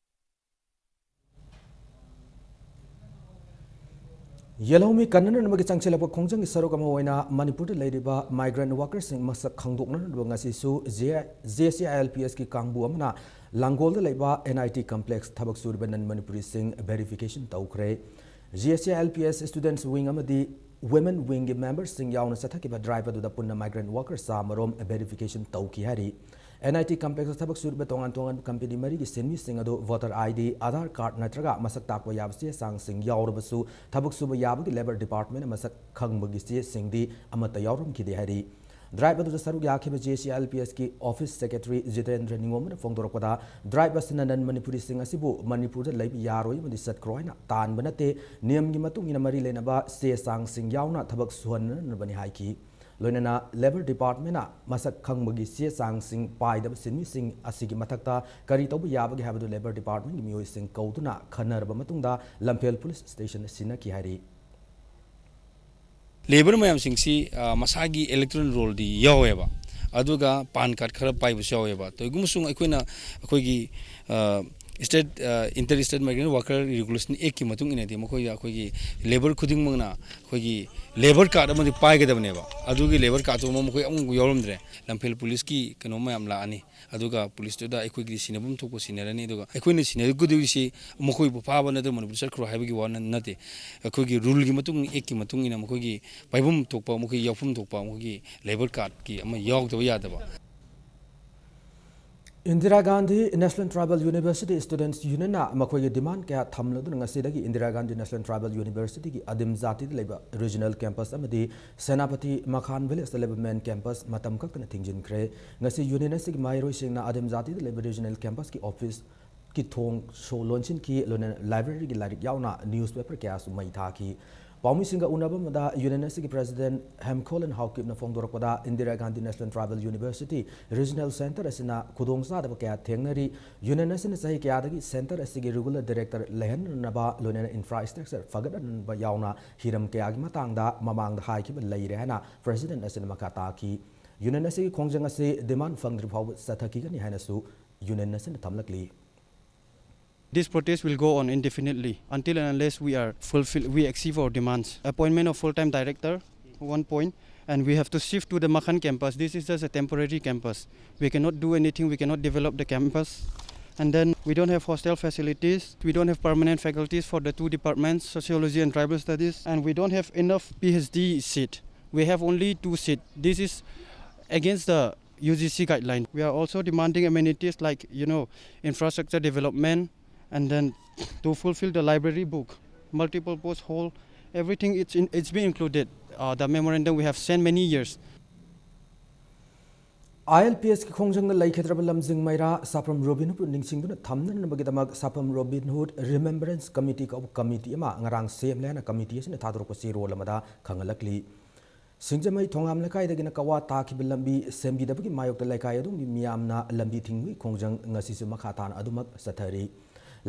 ꯌꯦꯜꯍꯧꯃꯤ ꯀꯟꯅꯅꯕꯒꯤ ꯆꯪꯁꯤꯜꯂꯛꯄ ꯈꯣꯡꯖꯪꯒꯤ ꯁꯔꯨꯛ ꯑꯃ ꯑꯣꯏꯅ ꯃꯅꯤꯄꯨꯔꯗ ꯂꯩꯔꯤꯕ migrant workerꯁꯤꯡ ꯃꯁꯛ ꯈꯪꯗꯣꯛꯅꯅꯕ ꯉꯁꯤꯁꯨ J C I L P ꯑꯦꯁꯀꯤ ꯀꯥꯡꯕꯨ ꯑꯃꯅ ꯂꯥꯡꯒꯣꯜꯗ ꯂꯩꯕ ꯑꯦꯟ ꯑꯥꯏ ꯇꯤ complex ꯊꯕꯛ ꯁꯨꯔꯤꯕ non Manipuriꯁꯤꯡ verification ꯇꯧꯈ꯭ꯔꯦ꯫ J S A L P S Students Wing ꯑꯃꯗꯤ Women Wingꯒꯤ memberꯁꯤꯡ ꯌꯥꯎꯅ ꯆꯠꯊꯈꯤꯕ drive ꯑꯗꯨꯗ ꯄꯨꯟꯅ migrant worker ꯆꯥꯃꯔꯣꯝ verification ꯇꯧꯈꯤ ꯍꯥꯏꯔꯤ꯫ ꯑꯦꯟ ꯑꯥꯏ ꯇꯤ complexꯇ ꯊꯕꯛ ꯁꯨꯔꯤꯕ ꯇꯣꯉꯥꯟ ꯇꯣꯉꯥꯟꯕ company ꯃꯔꯤꯒꯤ ꯁꯤꯟꯃꯤꯁꯤꯡ ꯑꯗꯨ voter I D, Aadhaar card ꯅꯠꯇ꯭ꯔꯒ ꯃꯁꯛ ꯇꯥꯛꯄ ꯌꯥꯕ ꯆꯦ ꯆꯥꯡꯁꯤꯡ ꯌꯥꯎꯔꯕꯁꯨ, ꯊꯕꯛ ꯁꯨꯕ ꯌꯥꯕꯒꯤ Labour Departmentꯅ ꯃꯁꯛ ꯈꯪꯕꯒꯤ ꯆꯦꯁꯤꯡꯗꯤ ꯑꯃꯠꯇ ꯌꯥꯎꯔꯝꯈꯤꯗꯦ ꯍꯥꯏꯔꯤ꯫ Drive ꯑꯗꯨꯗ ꯁꯔꯨꯛ ꯌꯥꯈꯤꯕ J S A L P ꯑꯦꯁꯀꯤ office secretary ꯖꯤꯇꯦꯟꯗ꯭ꯔ ꯅꯤꯉꯣꯝꯕꯅ ꯐꯣꯡꯗꯣꯔꯛꯄꯗ, drive ꯑꯁꯤꯅ non Manipuriꯁꯤꯡ ꯑꯁꯤꯕꯨ ꯃꯅꯤꯄꯨꯔꯗ ꯂꯩꯕ ꯌꯥꯔꯣꯏ ꯑꯃꯗꯤ ꯆꯠꯈ꯭ꯔꯣ ꯍꯥꯏꯅ ꯇꯥꯟꯕ ꯅꯠꯇꯦ, ꯅꯤꯌꯝꯒꯤ ꯃꯇꯨꯡ ꯏꯟꯅ ꯃꯔꯤ ꯂꯩꯅꯕ ꯆꯦ ꯆꯥꯡꯁꯤꯡ ꯌꯥꯎꯅ ꯊꯕꯛ ꯁꯨꯍꯟꯅꯅꯕꯅꯤ ꯍꯥꯏꯈꯤ꯫ ꯂꯣꯏꯅꯅ Labour Departmentꯅ ꯃꯁꯛ ꯈꯪꯕꯒꯤ ꯆꯦ ꯆꯥꯡꯁꯤꯡ ꯄꯥꯏꯗꯕ ꯁꯤꯟꯃꯤꯁꯤꯡ ꯑꯁꯤꯒꯤ ꯃꯊꯛꯇ ꯀꯔꯤ ꯇꯧꯕ ꯌꯥꯕꯒꯦ ꯍꯥꯏꯕꯗꯨ Labour Departmentꯀꯤ ꯃꯤꯑꯣꯏꯁꯤꯡ ꯀꯧꯗꯨꯅ ꯈꯟꯅꯔꯕ ꯃꯇꯨꯡꯗ ꯂꯝꯐꯦꯜ police stationꯗ ꯁꯤꯟꯅꯈꯤ ꯍꯥꯏꯔꯤ꯫ Labour ꯃꯌꯥꯝꯁꯤꯡꯁꯤ, ꯑ, ꯃꯁꯥꯒꯤ electoral rollꯗꯤ ꯌꯥꯎꯋꯦꯕ, ꯑꯗꯨꯒ PAN card ꯈꯔ ꯄꯥꯏꯕꯁꯨ ꯌꯥꯎꯋꯦꯕ꯫ ꯀꯔꯤꯒꯨꯝꯕꯁꯨ ꯑꯩꯈꯣꯏꯅ ꯑꯩꯈꯣꯏꯒꯤ, ꯑ, state, ꯑ, Inter State Migrant Worker Regulation Actꯀꯤ ꯃꯇꯨꯡ ꯏꯟꯅꯗꯤ ꯃꯈꯣꯏꯗ ꯑꯩꯈꯣꯏꯒꯤ labour ꯈꯨꯗꯤꯡꯃꯛꯅ ꯑꯩꯈꯣꯏꯒꯤ labour card ꯑꯃꯗꯤ ꯄꯥꯏꯒꯗꯕꯅꯦꯕ꯫ ꯑꯗꯨꯒꯤ labour cardꯇꯨ ꯑꯃ ꯃꯈꯣꯏ ꯑꯃꯨꯛ ꯌꯥꯎꯔꯝꯗ꯭ꯔꯦ꯫ ꯂꯝꯐꯦꯜ policeꯀꯤ ꯀꯩꯅꯣ ꯃꯌꯥꯝ ꯂꯥꯛꯑꯅꯤ꯫ ꯑꯗꯨꯒ policeꯇꯨꯗ ꯑꯩꯈꯣꯏꯒꯤꯗꯤ ꯁꯤꯟꯅꯐꯝ ꯊꯣꯛꯄ ꯁꯤꯟꯅꯔꯅꯤ꯫ ꯑꯗꯨꯒ ꯑꯩꯈꯣꯏꯅ ꯁꯤꯟꯅꯒꯗꯣꯏꯁꯤ ꯃꯈꯣꯏꯕꯨ ꯐꯥꯕ ꯅꯠꯇ꯭ꯔꯒ ꯃꯅꯤꯄꯨꯔ ꯆꯠꯈ꯭ꯔꯣ ꯍꯥꯏꯕꯒꯤ ꯋꯥ ꯅ-, ꯅꯠꯇꯦ꯫ ꯑꯩꯈꯣꯏꯒꯤ ruleꯒꯤ ꯃꯇꯨꯡ ꯏꯟꯅ, Actꯀꯤ ꯃꯇꯨꯡ ꯏꯟꯅ ꯃꯈꯣꯏꯒꯤ ꯄꯥꯏꯐꯝ ꯊꯣꯛꯄ, ꯃꯈꯣꯏꯒꯤ ꯌꯥꯎꯐꯝ ꯊꯣꯛꯄ, ꯃꯈꯣꯏꯒꯤ labour cardꯀꯤ ꯑꯃ ꯌꯥꯎꯗꯕ ꯌꯥꯗꯕ꯫ Indira Gandhi National Tribal University Students Unionꯅ ꯃꯈꯣꯏꯒꯤ demand ꯀꯌꯥ ꯊꯝꯂꯗꯨꯅ ꯉꯁꯤꯗꯒꯤ Indira Gandhi National Tribal Universityꯒꯤ ꯑꯗꯤꯝ ꯖꯥꯇꯤꯗ ꯂꯩꯕ regional campus ꯑꯃꯗꯤ ꯁꯦꯅꯥꯄꯇꯤ ꯃꯈꯥꯟ villageꯇ ꯂꯩꯕ main campus ꯃꯇꯝ ꯈꯛꯇꯅ ꯊꯤꯡꯖꯤꯟꯈ꯭ꯔꯦ꯫ ꯉꯁꯤ union ꯑꯁꯤꯒꯤ ꯃꯍꯩꯔꯣꯏꯁꯤꯡꯅ ꯑꯗꯤꯝ ꯖꯥꯇꯤꯗ ꯂꯩꯕ regional campusꯀꯤ officeꯀꯤ ꯊꯣꯡ ꯁꯣ ꯂꯣꯟꯁꯤꯟꯈꯤ, ꯂꯣꯏꯅꯅ libraryꯒꯤ ꯂꯥꯏꯔꯤꯛ ꯌꯥꯎꯅ newspaper ꯀꯌꯥꯁꯨ ꯃꯩ ꯊꯥꯈꯤ꯫ ꯄꯥꯎꯃꯤꯁꯤꯡꯒ ꯎꯅꯕ ꯑꯃꯗ union ꯑꯁꯤꯒꯤ president ꯍꯦꯝꯈꯣꯂꯟ ꯍꯥꯎꯀꯤꯞꯅ ꯐꯣꯡꯗꯣꯔꯛꯄꯗ, Indira Gandhi National Tribal University Regional Centre ꯑꯁꯤꯅ ꯈꯨꯗꯣꯡꯆꯥꯗꯕ ꯀꯌꯥ ꯊꯦꯡꯅꯔꯤ꯫ Union ꯑꯁꯤꯅ ꯆꯍꯤ ꯀꯌꯥꯗꯒꯤ centre ꯑꯁꯤꯒꯤ regular director ꯂꯩꯍꯟꯅꯅꯕ, ꯂꯣꯏꯅꯅ infrastructure ꯐꯒꯠꯍꯟꯅꯕ ꯌꯥꯎꯅ ꯍꯤꯔꯝ ꯀꯌꯥꯒꯤ ꯃꯇꯥꯡꯗ ꯃꯃꯥꯡꯗ ꯍꯥꯏꯈꯤꯕ ꯂꯩꯔꯦ ꯍꯥꯏꯅ president ꯑꯁꯤꯅ ꯃꯈꯥ ꯇꯥꯈꯤ꯫ Union ꯑꯁꯤꯒꯤ ꯈꯣꯡꯖꯪ ꯑꯁꯤ demand ꯐꯪꯗ꯭ꯔꯤ ꯐꯥꯎꯕ ꯆꯠꯊꯈꯤꯒꯅꯤ ꯍꯥꯏꯅꯁꯨ union ꯑꯁꯤꯅ ꯊꯝꯂꯛꯂꯤ꯫ This protest will go on indefinitely until and unless we are fulfill, we achieve our demands. Appointment of full-time director, one point, and we have to shift to the Makhan campus. This is just a temporary campus. We cannot do anything, we cannot develop the campus. And then we don't have hostel facilities. We don't have permanent faculties for the two departments, sociology and tribal studies. And we don't have enough P H D seat. We have only two seats. This is against the U G C guideline. We are also demanding amenities like, you know, infrastructure development, and then to fulfill the library book, multiple post hall, everything it's, in, it's been included. Uh, the memorandum we have sent many years. I L P ꯑꯦꯁꯀꯤ ꯈꯣꯡꯖꯪꯗ ꯂꯩꯈꯤꯗ꯭ꯔꯕ ꯂꯝꯖꯤꯡ ꯃꯩꯔꯥ Saphram Robin ꯍꯨꯗꯄꯨ ꯅꯤꯡꯁꯤꯡꯗꯨꯅ ꯊꯝꯅꯅꯕꯒꯤꯗꯃꯛ Saphram Robin ꯍꯨꯗ remembrance committee ꯀꯧꯕ ꯀꯃꯤꯇꯤ ꯑꯃ ꯉꯔꯥꯡ ꯁꯦꯝꯂꯦ ꯍꯥꯏꯅ ꯀꯃꯤꯇꯤ ꯑꯁꯤꯅ ꯊꯥꯗꯣꯔꯛꯄ ꯆꯦꯔꯣꯜ ꯑꯃꯗ ꯈꯪꯍꯜꯂꯛꯂꯤ꯫ ꯁꯤꯡꯖꯃꯩ ꯊꯣꯉꯥꯝ ꯂꯩꯀꯥꯏꯗꯒꯤꯅ ꯀꯋꯥ ꯇꯥꯈꯤꯕ ꯂꯝꯕꯤ ꯁꯦꯝꯕꯤꯗꯕꯒꯤ ꯃꯥꯌꯣꯛꯇ ꯂꯩꯀꯥꯏ ꯑꯗꯨꯒꯤ ꯃꯤꯌꯥꯝꯅ ꯂꯝꯕꯤ ꯊꯤꯡꯕꯒꯤ ꯈꯣꯡꯖꯪ ꯉꯁꯤꯁꯨ ꯃꯈꯥ ꯇꯥꯅ ꯑꯗꯨꯃꯛ ꯆꯠꯊꯔꯤ꯫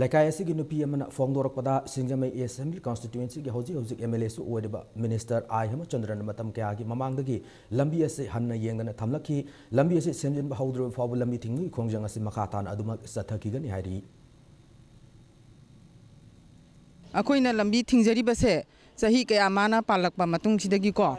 ꯂꯩꯀꯥꯏ ꯑꯁꯤꯒꯤ ꯅꯨꯄꯤ ꯑꯃꯅ ꯐꯣꯡꯗꯣꯔꯛꯄꯗ, ꯁꯤꯡꯖꯃꯩ ꯑꯦꯁꯦꯝꯕ꯭ꯂꯤ ꯀꯟꯁꯇꯤꯇ꯭ꯋꯦꯟꯁꯤꯒꯤ ꯍꯧꯖꯤꯛ ꯍꯧꯖꯤꯛ ꯑꯦꯝ ꯑꯦꯜ ꯑꯦꯁꯨ ꯑꯣꯏꯔꯤꯕ ꯃꯤꯅꯤꯁꯇꯔ ꯑꯥꯏ ꯍꯦꯃꯆꯟꯗ꯭ꯔꯅ ꯃꯇꯝ ꯀꯌꯥꯒꯤ ꯃꯃꯥꯡꯗꯒꯤ ꯂꯝꯕꯤ ꯑꯁꯤ ꯍꯟꯅ ꯌꯦꯡꯗꯅ ꯊꯝꯂꯛꯈꯤ꯫ ꯂꯝꯕꯤ ꯑꯁꯤ ꯁꯦꯝꯖꯤꯟꯕ ꯍꯧꯗ꯭ꯔꯤꯕ ꯐꯥꯎꯕ ꯂꯝꯕꯤ ꯊꯤꯡꯕꯒꯤ ꯈꯣꯡꯖꯪ ꯑꯁꯤ ꯃꯈꯥ ꯇꯥꯅ ꯑꯗꯨꯃꯛ ꯆꯠꯊꯈꯤꯒꯅꯤ ꯍꯥꯏꯔꯤ꯫ ꯑꯩꯈꯣꯏꯅ ꯂꯝꯕꯤ ꯊꯤꯡꯖꯔꯤꯕꯁꯦ ꯆꯍꯤ ꯀꯌꯥ ꯃꯥꯅ ꯄꯥꯜꯂꯛꯄ ꯃꯇꯨꯡꯁꯤꯗꯒꯤꯀꯣ,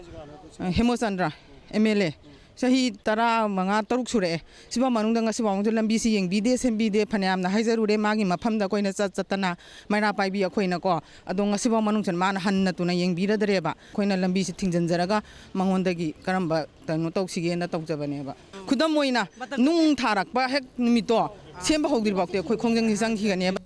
ꯍꯦꯃꯣꯆꯟꯗ꯭ꯔ ꯑꯦꯝ ꯑꯦꯜ ꯑꯦ, ꯆꯍꯤ ꯇꯔꯥ ꯃꯉꯥ, ꯇꯔꯨꯛ ꯁꯨꯔꯛꯑꯦ꯫ ꯁꯤꯐꯥꯎ ꯃꯅꯨꯡꯗ ꯉꯁꯤꯐꯥꯎꯁꯨ ꯂꯝꯕꯤꯁꯤ ꯌꯦꯡꯕꯤꯗꯦ, ꯁꯦꯝꯕꯤꯗꯦ꯫ ꯐꯅꯌꯥꯝꯅ ꯍꯥꯏꯖꯔꯨꯔꯦ, ꯃꯥꯒꯤ ꯃꯐꯝꯗ ꯑꯩꯈꯣꯏꯅ ꯆꯠ ꯆꯠꯇꯅ ꯃꯩꯔꯥ ꯄꯥꯏꯕꯤ ꯑꯩꯈꯣꯏꯅꯀꯣ꯫ ꯑꯗꯣ ꯉꯁꯤꯐꯥꯎ ꯃꯅꯨꯡ ꯆꯟ ꯃꯥꯅ ꯍꯟꯅ ꯇꯨꯅ ꯌꯦꯡꯕꯤꯔꯗ꯭ꯔꯦꯕ꯫ ꯑꯩꯈꯣꯏꯅ ꯂꯝꯕꯤꯁꯤ ꯊꯤꯡꯖꯤꯟꯖꯔꯒ ꯃꯉꯣꯟꯗꯒꯤ ꯀꯔꯝꯕ ꯀꯩꯅꯣ ꯇꯧꯁꯤꯒꯦꯅ ꯇꯧꯖꯕꯅꯦꯕ꯫ ꯈꯨꯗꯝ ꯑꯣꯏꯅ, ꯅꯨꯡ ꯊꯥꯔꯛꯄ ꯍꯦꯛ ꯅꯨꯃꯤꯠꯇꯣ ꯁꯦꯝꯕ ꯍꯧꯗ꯭ꯔꯤꯐꯥꯎꯗꯤ ꯑꯩꯈꯣꯏ ꯈꯣꯡꯖꯪꯁꯤ ꯆꯪꯈꯤꯒꯅꯦꯕ꯫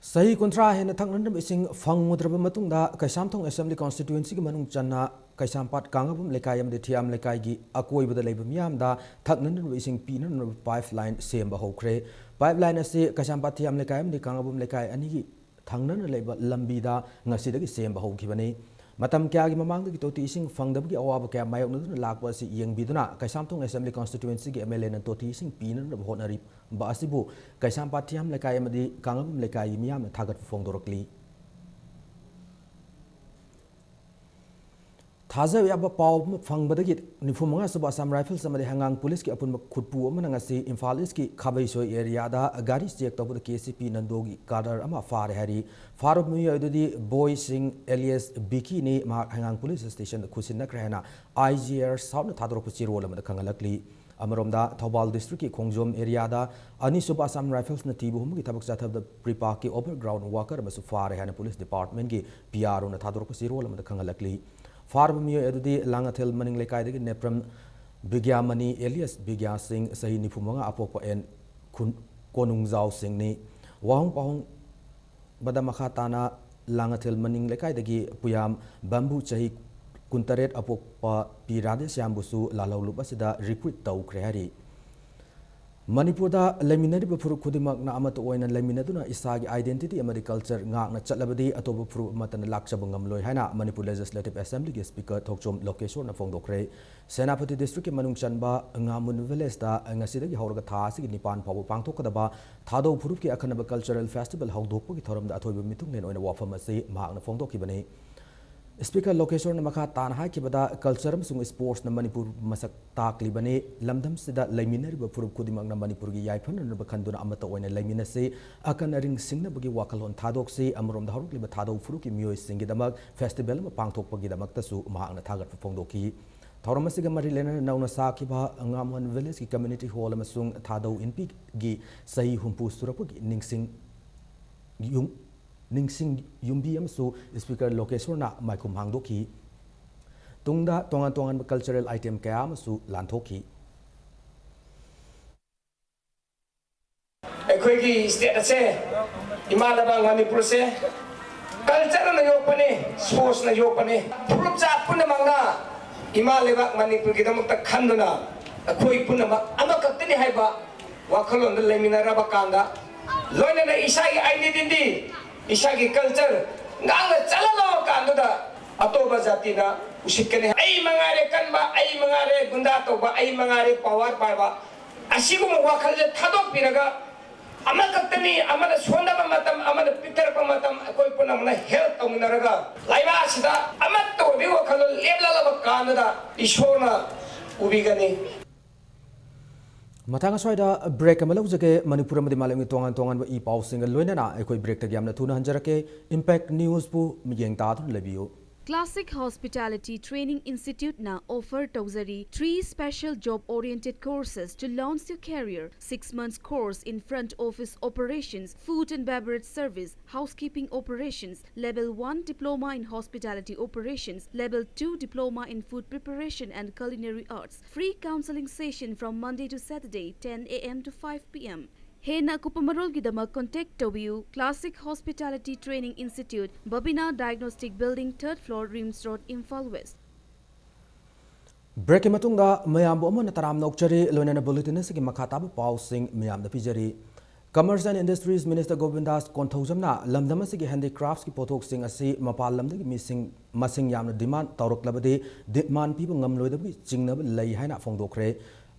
ꯆꯍꯤ ꯀꯨꯟꯊ꯭ꯔꯥ ꯍꯦꯟꯅ ꯊꯛꯅꯅꯕ ꯏꯁꯤꯡ ꯐꯪꯉꯨꯗ꯭ꯔꯕ ꯃꯇꯨꯡꯗ, ꯀꯩꯁꯥꯝꯊꯣꯡ ꯑꯦꯁꯦꯝꯕ꯭ꯂꯤ ꯀꯟꯁꯇꯤꯇ꯭ꯋꯦꯟꯁꯤꯒꯤ ꯃꯅꯨꯡ ꯆꯟꯅ ꯀꯩꯁꯥꯝꯄꯥꯠ ꯀꯥꯡꯉꯕꯝ ꯂꯩꯀꯥꯏ ꯑꯃꯗꯤ ꯊꯤꯌꯥꯝ ꯂꯩꯀꯥꯏꯒꯤ ꯑꯀꯣꯏꯕꯗ ꯂꯩꯕ ꯃꯤꯌꯥꯝꯗ ꯊꯛꯅꯅꯕ ꯏꯁꯤꯡ ꯄꯤꯅꯅꯕ ꯄꯥꯏꯞ ꯂꯥꯏꯟ ꯁꯦꯝꯕ ꯍꯧꯈ꯭ꯔꯦ꯫ ꯄꯥꯏꯞ ꯂꯥꯏꯟ ꯑꯁꯤ ꯀꯩꯁꯥꯝꯄꯥꯠ ꯊꯤꯌꯥꯝ ꯂꯩꯀꯥꯏ ꯑꯃꯗꯤ ꯀꯥꯡꯉꯕꯝ ꯂꯩꯀꯥꯏ ꯑꯅꯤꯒꯤ ꯊꯪꯅꯅ ꯂꯩꯕ ꯂꯝꯕꯤꯗ ꯉꯁꯤꯗꯒꯤ ꯁꯦꯝꯕ ꯍꯧꯈꯤꯕꯅꯤ꯫ ꯃꯇꯝ ꯀꯌꯥꯒꯤ ꯃꯃꯥꯡꯗꯒꯤ ꯇꯣꯇꯤ ꯏꯁꯤꯡ ꯐꯪꯗꯕꯒꯤ ꯑꯋꯥꯕ ꯀꯌꯥ ꯃꯥꯌꯣꯛꯅꯗꯨꯅ ꯂꯥꯛꯄ ꯑꯁꯤ ꯌꯦꯡꯕꯤꯗꯨꯅ, ꯀꯩꯁꯥꯝꯊꯣꯡ ꯑꯦꯁꯦꯝꯕ꯭ꯂꯤ ꯀꯟꯁꯇꯤꯇ꯭ꯋꯦꯟꯁꯤꯒꯤ ꯑꯦꯝ ꯑꯦꯜ ꯑꯦꯅ ꯇꯣꯇꯤ ꯏꯁꯤꯡ ꯄꯤꯅꯅꯕ ꯍꯣꯠꯅꯔꯤꯕ ꯑꯁꯤꯕꯨ ꯀꯩꯁꯥꯝꯄꯥꯠ ꯊꯤꯌꯥꯝ ꯂꯩꯀꯥꯏ ꯑꯃꯗꯤ ꯀꯥꯡꯉꯕꯝ ꯂꯩꯀꯥꯏꯒꯤ ꯃꯤꯌꯥꯝꯅ ꯊꯥꯒꯠꯄ ꯐꯣꯡꯗꯣꯔꯛꯂꯤ꯫ ꯊꯥꯖꯕ ꯌꯥꯕ ꯄꯥꯎ ꯑꯃ ꯐꯪꯕꯗꯒꯤ, ꯅꯤꯐꯨ ꯃꯉꯥ ꯁꯨꯕ ꯑꯁꯥꯝ ꯔꯥꯏꯐꯜꯁ ꯑꯃꯗꯤ ꯍꯩꯉꯥꯡ ꯄꯨꯂꯤꯁꯀꯤ ꯑꯄꯨꯟꯕ ꯈꯨꯠꯄꯨ ꯑꯃꯅ ꯉꯁꯤ ꯏꯝꯐꯥꯜ ꯏꯁꯀꯤ ꯈꯥꯕꯩꯁꯣꯏ ꯑꯦꯔꯤꯌꯥꯗ ꯒꯥꯔꯤ ꯆꯦꯛ ꯇꯧꯕꯗ ꯀꯦ ꯁꯤ ꯄꯤ ꯅꯟꯗꯣꯒꯤ ꯀꯥꯗꯔ ꯑꯃ ꯐꯥꯔꯦ ꯍꯥꯏꯔꯤ꯫ ꯐꯥꯔꯕ ꯃꯤꯑꯣꯏ ꯑꯗꯨꯗꯤ ꯕꯣꯏ ꯁꯤꯡ ꯑꯦꯂꯤꯌꯁ ꯕꯤꯀꯤꯅꯤ꯫ ꯃꯍꯥꯛ ꯍꯩꯉꯥꯡ ꯄꯨꯂꯤꯁ ꯁ꯭ꯇꯦꯁꯟꯗ ꯈꯨꯠꯁꯤꯟꯅꯈ꯭ꯔꯦ ꯍꯥꯏꯅ ꯑꯥꯏ ꯖꯤ ꯑꯥꯔ ꯁꯥꯎꯠꯅ ꯊꯥꯗꯣꯔꯛꯄ ꯆꯦꯔꯣꯜ ꯑꯃꯗ ꯈꯪꯍꯜꯂꯛꯂꯤ꯫ ꯑꯃꯔꯣꯝꯗ, ꯊꯧꯕꯥꯜ ꯗꯤꯁꯇ꯭ꯔꯤꯛꯀꯤ ꯈꯣꯡꯖꯣꯝ ꯑꯦꯔꯤꯌꯥꯗ ꯑꯅꯤꯁꯨꯕ ꯑꯁꯥꯝ ꯔꯥꯏꯐꯜꯁꯅ ꯊꯤꯕ ꯍꯨꯝꯕꯒꯤ ꯊꯕꯛ ꯆꯠꯊꯕꯗ ꯄ꯭ꯔꯤꯄꯥꯛꯀꯤ ꯑꯣꯚꯔꯒ꯭ꯔꯥꯎꯟ ꯋꯥꯀꯔ ꯑꯃꯁꯨ ꯐꯥꯔꯦ ꯍꯥꯏꯅ ꯄꯨꯂꯤꯁ ꯗꯤꯄꯥꯔꯠꯃꯦꯟꯒꯤ ꯄꯤ ꯑꯥꯔ ꯑꯣꯅ ꯊꯥꯗꯣꯔꯛꯄ ꯆꯦꯔꯣꯜ ꯑꯃꯗ ꯈꯪꯍꯜꯂꯛꯂꯤ꯫ ꯐꯥꯔꯕ ꯃꯤꯑꯣꯏ ꯑꯗꯨꯗꯤ ꯂꯥꯡꯉꯊꯦꯜ ꯃꯅꯤꯡ ꯂꯩꯀꯥꯏꯗꯒꯤ ꯅꯦꯄ꯭ꯔꯝ ꯕꯤꯒ꯭ꯌꯥꯃꯅꯤ ꯑꯦꯂꯤꯌꯁ ꯕꯤꯒ꯭ꯌꯥ ꯁꯤꯡ, ꯆꯍꯤ ꯅꯤꯐꯨ ꯃꯉꯥ, ꯑꯄꯣꯛꯄ ꯑꯦꯟ ꯈꯨꯟ-, ꯀꯣꯅꯨꯡꯖꯥꯎ ꯁꯤꯡꯅꯤ꯫ ꯋꯥꯍꯪ ꯄꯥꯎꯍꯪ ꯕꯗ ꯃꯈꯥ ꯇꯥꯅ ꯂꯥꯡꯉꯊꯦꯜ ꯃꯅꯤꯡ ꯂꯩꯀꯥꯏꯗꯒꯤ ꯄꯨꯌꯥꯝ ꯕꯝꯕꯨ, ꯆꯍꯤ ꯀꯨꯟꯇꯔꯦꯠ, ꯑꯄꯣꯛꯄ ꯄꯤ ꯔꯥꯙꯦꯁ꯭ꯌꯥꯝꯕꯨꯁꯨ ꯂꯥꯜꯍꯧꯂꯨꯞ ꯑꯁꯤꯗ ꯔꯤꯀ꯭ꯔꯨꯠ ꯇꯧꯈ꯭ꯔꯦ ꯍꯥꯏꯔꯤ꯫ ꯃꯅꯤꯄꯨꯔꯗ ꯂꯩꯃꯤꯟꯅꯔꯤꯕ ꯐꯨꯔꯨꯞ ꯈꯨꯗꯤꯡꯃꯛꯅ ꯑꯃꯠꯇ ꯑꯣꯏꯅ ꯂꯩꯃꯤꯟꯅꯗꯨꯅ ꯏꯁꯥꯒꯤ identity ꯑꯃꯗꯤ culture ꯉꯥꯛꯅ ꯆꯠꯂꯕꯗꯤ ꯑꯇꯣꯞꯄ ꯐꯨꯔꯨꯞ ꯑꯃꯠꯇꯅ ꯂꯥꯛꯆꯕ ꯉꯝꯂꯣꯏ ꯍꯥꯏꯅ ꯃꯅꯤꯄꯨꯔ Legislative Assemblyꯒꯤ Speaker ꯊꯣꯛꯆꯣꯝ ꯂꯣꯀꯦꯁꯣꯔꯅ ꯐꯣꯡꯗꯣꯛꯈ꯭ꯔꯦ꯫ ꯁꯦꯅꯥꯄꯇꯤ ꯗꯤꯁꯇ꯭ꯔꯤꯛꯀꯤ ꯃꯅꯨꯡ ꯆꯟꯕ ꯉꯥꯃꯨꯟ ꯚꯤꯂꯦꯖꯇ ꯉꯁꯤꯗꯒꯤ ꯍꯧꯔꯒ ꯊꯥ ꯑꯁꯤꯒꯤ ꯅꯤꯄꯥꯟ ꯐꯥꯎꯕ ꯄꯥꯡꯊꯣꯛꯀꯗꯕ ꯊꯥꯗꯧ ꯐꯨꯔꯨꯞꯀꯤ ꯑꯈꯟꯅꯕ cultural festival ꯍꯧꯗꯣꯛꯄꯒꯤ ꯊꯧꯔꯝꯗ ꯑꯊꯣꯏꯕ ꯃꯤꯊꯨꯡꯂꯦꯟ ꯑꯣꯏꯅ ꯋꯥꯐꯝ ꯑꯁꯤ ꯃꯍꯥꯛꯅ ꯐꯣꯡꯗꯣꯛꯈꯤꯕꯅꯤ꯫ Speaker ꯂꯣꯀꯦꯁꯣꯔꯅ ꯃꯈꯥ ꯇꯥꯅ ꯍꯥꯏꯈꯤꯕꯗ, culture ꯑꯃꯁꯨꯡ sportsꯅ ꯃꯅꯤꯄꯨꯔ ꯃꯁꯛ ꯇꯥꯛꯂꯤꯕꯅꯤ꯫ ꯂꯝꯗꯝꯁꯤꯗ ꯂꯩꯃꯤꯟꯅꯔꯤꯕ ꯐꯨꯔꯨꯞ ꯈꯨꯗꯤꯡꯃꯛꯅ ꯃꯅꯤꯄꯨꯔꯒꯤ ꯌꯥꯏꯐꯅꯅꯕ ꯈꯟꯗꯨꯅ ꯑꯃꯠꯇ ꯑꯣꯏꯅ ꯂꯩꯃꯤꯟꯅꯁꯤ, ꯑꯀꯟ ꯑꯔꯤꯡ ꯁꯤꯡꯅꯕꯒꯤ ꯋꯥꯈꯜꯂꯣꯟ ꯊꯥꯗꯣꯛꯁꯤ꯫ ꯑꯃꯔꯣꯝꯗ, ꯍꯧꯔꯛꯂꯤꯕ ꯊꯥꯗꯧ ꯐꯨꯔꯨꯞꯀꯤ ꯃꯤꯑꯣꯏꯁꯤꯡꯒꯤꯗꯃꯛ festival ꯑꯃ ꯄꯥꯡꯊꯣꯛꯄꯒꯤꯗꯃꯛꯇꯁꯨ ꯃꯍꯥꯛꯅ ꯊꯥꯒꯠꯄ ꯐꯣꯡꯗꯣꯛꯈꯤ꯫ ꯊꯧꯔꯝ ꯑꯁꯤꯒ ꯃꯔꯤ ꯂꯩꯅꯅ ꯅꯧꯅ ꯁꯥꯈꯤꯕ ꯉꯥꯃꯣꯟ ꯚꯤꯂꯦꯖꯀꯤ community hall ꯑꯃꯁꯨꯡ ꯊꯥꯗꯧ ꯏꯟꯄꯤꯒꯤ ꯆꯍꯤ ꯍꯨꯝꯐꯨ ꯁꯨꯔꯛꯄꯒꯤ ꯅꯤꯡꯁꯤꯡ ꯌꯨꯝ-, ꯅꯤꯡꯁꯤꯡ ꯌꯨꯝꯕꯤ ꯑꯃꯁꯨ Speaker ꯂꯣꯀꯦꯁꯣꯔꯅ ꯃꯥꯏꯈꯨꯝ ꯍꯥꯡꯗꯣꯛꯈꯤ꯫ ꯇꯨꯡꯗ ꯇꯣꯉꯥꯟ ꯇꯣꯉꯥꯟꯕ cultural item ꯀꯌꯥ ꯑꯃꯁꯨ ꯂꯥꯟꯊꯣꯛꯈꯤ꯫ ꯑꯩꯈꯣꯏꯒꯤ state ꯑꯁꯦ, ꯏꯃꯥ ꯂꯩꯕꯥꯛ ꯃꯅꯤꯄꯨꯔꯁꯦ, cultureꯅ ꯌꯣꯛꯄꯅꯤ, sportsꯅ ꯌꯣꯛꯄꯅꯤ꯫ ꯐꯨꯔꯨꯞ ꯖꯥꯠ ꯄꯨꯝꯅꯃꯛꯅ ꯏꯃꯥ ꯂꯩꯕꯥꯛ ꯃꯅꯤꯄꯨꯔꯒꯤꯗꯃꯛꯇ ꯈꯟꯗꯨꯅ ꯑꯩꯈꯣꯏ ꯄꯨꯝꯅꯃꯛ ꯑꯃꯈꯛꯇꯅꯤ ꯍꯥꯏꯕ ꯋꯥꯈꯜꯂꯣꯟꯗ ꯂꯩꯃꯤꯟꯅꯔꯕ ꯀꯥꯟꯗ, ꯂꯣꯏꯅꯅ ꯏꯁꯥꯒꯤ identity, ꯏꯁꯥꯒꯤ culture ꯉꯥꯛꯅ ꯆꯠꯍꯜꯂꯕ ꯀꯥꯟꯗꯨꯗ ꯑꯇꯣꯞꯄ ꯖꯥꯇꯤꯅ ꯎꯁꯤꯠꯀꯅꯤ꯫ ꯑꯩ ꯃꯉꯥꯏꯔꯦ ꯀꯟꯕ, ꯑꯩ ꯃꯉꯥꯏꯔꯦ ꯒꯨꯟꯗꯥ ꯇꯧꯕ, ꯑꯩ ꯃꯉꯥꯏꯔꯦ power ꯄꯥꯏꯕ, ꯑꯁꯤꯒꯨꯝꯕ ꯋꯥꯈꯜꯁꯦ ꯊꯥꯗꯣꯛꯄꯤꯔꯒ, ꯑꯃꯈꯛꯇꯅꯤ, ꯑꯃꯅ ꯁꯣꯟꯗꯕ ꯃꯇꯝ, ꯑꯃꯅ ꯄꯤꯛꯊꯔꯛꯄ ꯃꯇꯝ, ꯑꯩꯈꯣꯏ ꯄꯨꯝꯅꯃꯛꯅ help ꯇꯧꯃꯤꯟꯅꯔꯒ ꯂꯩꯕꯥꯛ ꯑꯁꯤꯗ ꯑꯃꯠꯇ ꯑꯣꯏꯕꯒꯤ ꯋꯥꯈꯜꯂꯣꯟ ꯂꯦꯞꯂꯛꯂꯕ ꯀꯥꯟꯗꯨꯗ ꯏꯁꯣꯔꯅ ꯎꯕꯤꯒꯅꯤ꯫ ꯃꯊꯪ ꯑꯁ꯭ꯋꯥꯏꯗ break ꯑꯃ ꯂꯧꯖꯒꯦ꯫ ꯃꯅꯤꯄꯨꯔ ꯑꯃꯗꯤ ꯃꯥꯂꯦꯝꯒꯤ ꯇꯣꯉꯥꯟ ꯇꯣꯉꯥꯟꯕ ꯏ ꯄꯥꯎꯁꯤꯡꯒ ꯂꯣꯏꯅꯅ ꯑꯩꯈꯣꯏ breakꯇꯒꯤ ꯌꯥꯝꯅ ꯊꯨꯅ ꯍꯟꯖꯔꯛꯀꯦ꯫ Impact Newsꯄꯨ ꯃꯤꯠꯌꯦꯡ ꯇꯥꯗꯨꯅ ꯂꯩꯕꯤꯌꯨ꯫ Classic Hospitality Training Institute ꯅ offer ꯇꯧꯖꯔꯤ three special job oriented courses to launch your career: six months course in front office operations, food and beverage service, housekeeping operations, level one diploma in hospitality operations, level two diploma in food preparation and culinary arts. Free counseling session from Monday to Saturday, ten a.m. to five p.m. ꯍꯦꯟꯅ ꯑꯀꯨꯞꯄ ꯃꯔꯣꯜꯒꯤꯗꯃꯛ contact ꯇꯧꯕꯤꯌꯨ: Classic Hospitality Training Institute, Babina Diagnostic Building, third floor, RIMS Road, Imphal West. Break ꯀꯤ ꯃꯇꯨꯡꯗ ꯃꯌꯥꯝꯕꯨ ꯑꯃꯨꯛ ꯍꯟꯅ ꯇꯔꯥꯝꯅ ꯑꯣꯛꯆꯔꯤ꯫ ꯂꯣꯏꯅꯅ bulletin ꯑꯁꯤꯒꯤ ꯃꯈꯥ ꯇꯥꯕ ꯄꯥꯎꯁꯤꯡ ꯃꯌꯥꯝꯗ ꯄꯤꯖꯔꯤ꯫ Commerce and Industries Minister ꯒꯣꯕꯤꯟꯗꯥꯁ ꯀꯣꯟꯊꯧꯖꯝꯅ ꯂꯝꯗꯝ ꯑꯁꯤꯒꯤ handicrafts ꯀꯤ ꯄꯣꯠꯊꯣꯛꯁꯤꯡ ꯑꯁꯤ ꯃꯄꯥꯟ ꯂꯝꯗꯒꯤ ꯃꯤꯁꯤꯡ ꯃꯁꯤꯡ ꯌꯥꯝꯅ demand ꯇꯧꯔꯛꯂꯕꯗꯤ demand ꯄꯤꯕ ꯉꯝꯂꯣꯏꯗꯕꯒꯤ ꯆꯤꯡꯅꯕ ꯂꯩ ꯍꯥꯏꯅ ꯐꯣꯡꯗꯣꯛꯈ꯭ꯔꯦ꯫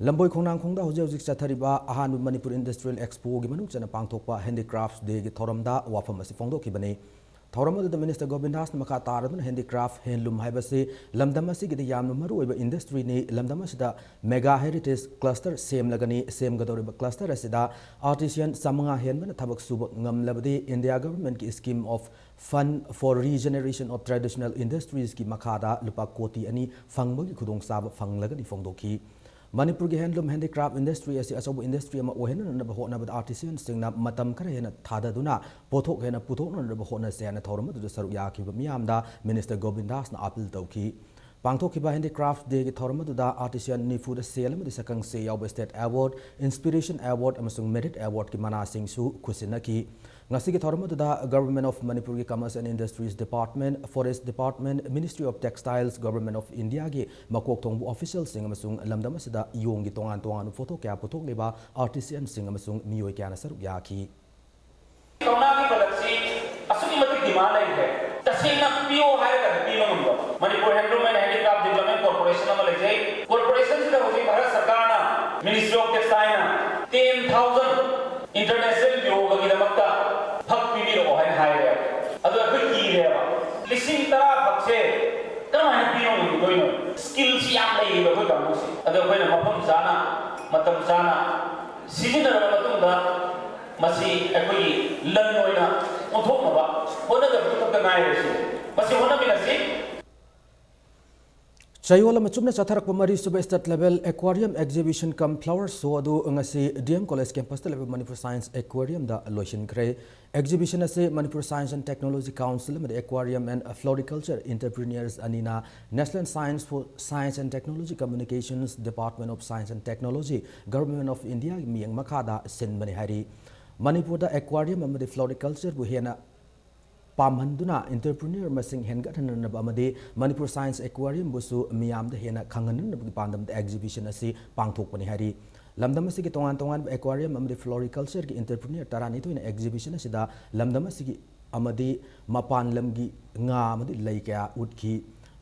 ꯂꯝꯕꯣꯏ ꯈꯣꯡꯅꯥꯡꯈꯣꯡꯗ ꯍꯧꯖꯤꯛ ꯍꯧꯖꯤꯛ ꯆꯠꯊꯔꯤꯕ ꯑꯍꯥꯟꯕ Manipur Industrial Expo ꯒꯤ ꯃꯅꯨꯡ ꯆꯟꯅ ꯄꯥꯡꯊꯣꯛꯄ Handicrafts Day ꯒꯤ ꯊꯧꯔꯝꯗ ꯋꯥꯐꯝ ꯑꯁꯤ ꯐꯣꯡꯗꯣꯛꯈꯤꯕꯅꯤ꯫ ꯊꯧꯔꯝ ꯑꯗꯨꯗ Minister ꯒꯣꯕꯤꯟꯗꯥꯁꯅ ꯃꯈꯥ ꯇꯥꯔꯗꯨꯅ handicraft handloom ꯍꯥꯏꯕꯁꯤ ꯂꯝꯗꯝ ꯑꯁꯤꯒꯤꯗꯤ ꯌꯥꯝꯅ ꯃꯔꯨꯑꯣꯏꯕ industry ꯅꯤ꯫ ꯂꯝꯗꯝ ꯑꯁꯤꯗ mega heritage cluster ꯁꯦꯝꯂꯒꯅꯤ꯫ ꯁꯦꯝꯒꯗꯧꯔꯤꯕ cluster ꯑꯁꯤꯗ artisan ꯆꯥꯃꯉꯥ ꯍꯦꯟꯕꯅ ꯊꯕꯛ ꯁꯨꯕ ꯉꯝꯂꯕꯗꯤ India Government ꯀꯤ Scheme of Fund for Regeneration of Traditional Industries ꯀꯤ ꯃꯈꯥꯗ ꯂꯨꯄꯥ ꯀꯣꯇꯤ ꯑꯅꯤ ꯐꯪꯕꯒꯤ ꯈꯨꯗꯣꯡꯆꯥꯕ ꯐꯪꯂꯒꯅꯤ ꯐꯣꯡꯗꯣꯛꯈꯤ꯫ ꯃꯅꯤꯄꯨꯔꯒꯤ handloom handicraft industry ꯑꯁꯤ ꯑꯆꯧꯕ industry ꯑꯃ ꯑꯣꯏꯍꯟꯅꯅꯕ ꯍꯣꯠꯅꯕꯗ artisan ꯁꯤꯡꯅ ꯃꯇꯝ ꯈꯔ ꯍꯦꯟꯅ ꯊꯥꯗꯗꯨꯅ ꯄꯣꯠꯊꯣꯛ ꯍꯦꯟꯅ ꯄꯨꯊꯣꯛꯅꯅꯕ ꯍꯣꯠꯅꯁꯦ ꯍꯥꯏꯅ ꯊꯧꯔꯝ ꯑꯗꯨꯗ ꯁꯔꯨꯛ ꯌꯥꯈꯤꯕ ꯃꯤꯌꯥꯝꯗ Minister ꯒꯣꯕꯤꯟꯗꯥꯁꯅ appeal ꯇꯧꯈꯤ꯫ ꯄꯥꯡꯊꯣꯛꯈꯤꯕ Handicraft Day ꯒꯤ ꯊꯧꯔꯝ ꯑꯗꯨꯗ artisan ꯅꯤꯐꯨꯗ ꯁꯦꯜ ꯑꯃꯗꯤ ꯁꯛꯈꯪꯆꯦ ꯌꯥꯎꯕ State Award, Inspiration Award ꯑꯃꯁꯨꯡ Merit Award ꯀꯤ ꯃꯅꯥꯁꯤꯡꯁꯨ ꯈꯨꯠꯁꯤꯟꯅꯈꯤ꯫ ꯉꯁꯤꯒꯤ ꯊꯧꯔꯝ ꯑꯗꯨꯗ Government of ꯃꯅꯤꯄꯨꯔꯒꯤ Commerce and Industries Department, Forest Department, Ministry of Textiles, Government of India ꯒꯤ ꯃꯀꯣꯛ ꯊꯣꯡꯕ official ꯁꯤꯡ ꯑꯃꯁꯨꯡ ꯂꯝꯗꯝ ꯑꯁꯤꯗ ꯌꯣꯡꯒꯤ ꯇꯣꯉꯥꯟ ꯇꯣꯉꯥꯟꯕ ꯄꯣꯠꯊꯣꯛ ꯀꯌꯥ ꯄꯨꯊꯣꯛꯂꯤꯕ artisan ꯁꯤꯡ ꯑꯃꯁꯨꯡ ꯃꯤꯑꯣꯏ ꯀꯌꯥꯅ ꯁꯔꯨꯛ ꯌꯥꯈꯤ꯫ ꯀꯧꯅꯥꯒꯤ ꯄ꯭ꯔꯗꯛꯁꯤ ꯑꯁꯨꯛꯀꯤ ꯃꯇꯤꯛ demand ꯂꯩꯈ꯭ꯔꯦ꯫ ꯇꯁꯦꯡꯅ ꯄꯤꯌꯣ ꯍꯥꯏꯔꯒꯗꯤ ꯄꯤꯕ ꯉꯝꯗꯕ꯫ Manipur Handloom and Handicraft Development Corporation ꯑꯃ ꯂꯩꯖꯩ꯫ Corporation ꯁꯤꯗ ꯍꯧꯖꯤꯛ ꯚꯥꯔꯠ ꯁꯔꯀꯥꯔꯅ, Ministry of Textile ꯅ ten thousand international ꯌꯣꯒꯒꯤꯗꯃꯛꯇ ꯐꯛ ꯄꯤꯕꯤꯔꯛꯑꯣ ꯍꯥꯏꯅ ꯍꯥꯏꯔꯦ꯫ ꯑꯗꯣ ꯑꯩꯈꯣꯏ ꯀꯤꯔꯦꯕ꯫ ꯂꯤꯁꯤꯡ ꯇꯔꯥ ꯐꯛꯁꯦ ꯀꯔꯝꯍꯥꯏꯅ ꯄꯤꯕ ꯉꯝꯗꯣꯏꯅꯣ? Skill ꯁꯤ ꯌꯥꯝ ꯂꯩꯔꯤꯕ ꯑꯩꯈꯣꯏ ꯀꯥꯡꯕꯨꯁꯦ꯫ ꯑꯗꯣ ꯑꯩꯈꯣꯏꯅ ꯃꯐꯝ ꯆꯥꯅ, ꯃꯇꯝ ꯆꯥꯅ ꯁꯤꯖꯤꯟꯅꯔꯕ ꯃꯇꯨꯡꯗ ꯃꯁꯤ ꯑꯩꯈꯣꯏꯒꯤ ꯂꯟ ꯑꯣꯏꯅ ꯑꯣꯟꯊꯣꯛꯅꯕ ꯍꯣꯠꯅꯒꯗꯕ ꯈꯛꯇ ꯉꯥꯏꯔꯦ ꯁꯤ꯫ ꯃꯁꯤ ꯍꯣꯠꯅꯃꯤꯟꯅꯁꯤ꯫ ꯆꯌꯣꯜ ꯑꯃ ꯆꯨꯞꯅ ꯆꯠꯊꯔꯛꯄ ꯃꯔꯤꯁꯨꯕ State Level Aquarium Exhibition cum Flower Show ꯑꯗꯨ ꯉꯁꯤ D M College campus ꯇ ꯂꯩꯕ Manipur Science Aquarium ꯗ ꯂꯣꯏꯁꯤꯟꯈ꯭ꯔꯦ꯫ Exhibition ꯑꯁꯤ Manipur Science and Technology Council ꯑꯃꯗꯤ Aquarium and Floriculture Entrepreneurs ꯑꯅꯤꯅ National Science for Science and Technology Communications, Department of Science and Technology, Government of India ꯒꯤ ꯃꯤꯠꯌꯦꯡ ꯃꯈꯥꯗ ꯁꯤꯟꯕꯅꯤ ꯍꯥꯏꯔꯤ꯫ ꯃꯅꯤꯄꯨꯔꯗ aquarium ꯑꯃꯗꯤ floriculture ꯕꯨ ꯍꯦꯟꯅ ꯄꯥꯝꯍꯟꯗꯨꯅ entrepreneur ꯃꯁꯤꯡ ꯍꯦꯟꯒꯠꯍꯟꯅꯕ ꯑꯃꯗꯤ Manipur Science Aquarium ꯕꯨꯁꯨ ꯃꯤꯌꯥꯝꯗ ꯍꯦꯟꯅ ꯈꯪꯍꯟꯅꯕꯒꯤ ꯄꯥꯟꯗꯝꯗ exhibition ꯑꯁꯤ ꯄꯥꯡꯊꯣꯛꯄꯅꯤ ꯍꯥꯏꯔꯤ꯫ ꯂꯝꯗꯝ ꯑꯁꯤꯒꯤ ꯇꯣꯉꯥꯟ ꯇꯣꯉꯥꯟꯕ aquarium ꯑꯃꯗꯤ floriculture ꯒꯤ entrepreneur ꯇꯔꯥꯅꯤꯊꯣꯏꯅ exhibition ꯑꯁꯤꯗ ꯂꯝꯗꯝ ꯑꯁꯤꯒꯤ ꯑꯃꯗꯤ ꯃꯄꯥꯟ ꯂꯝꯒꯤ ꯉꯥ ꯑꯃꯗꯤ ꯂꯩ ꯀꯌꯥ ꯎꯠꯈꯤ꯫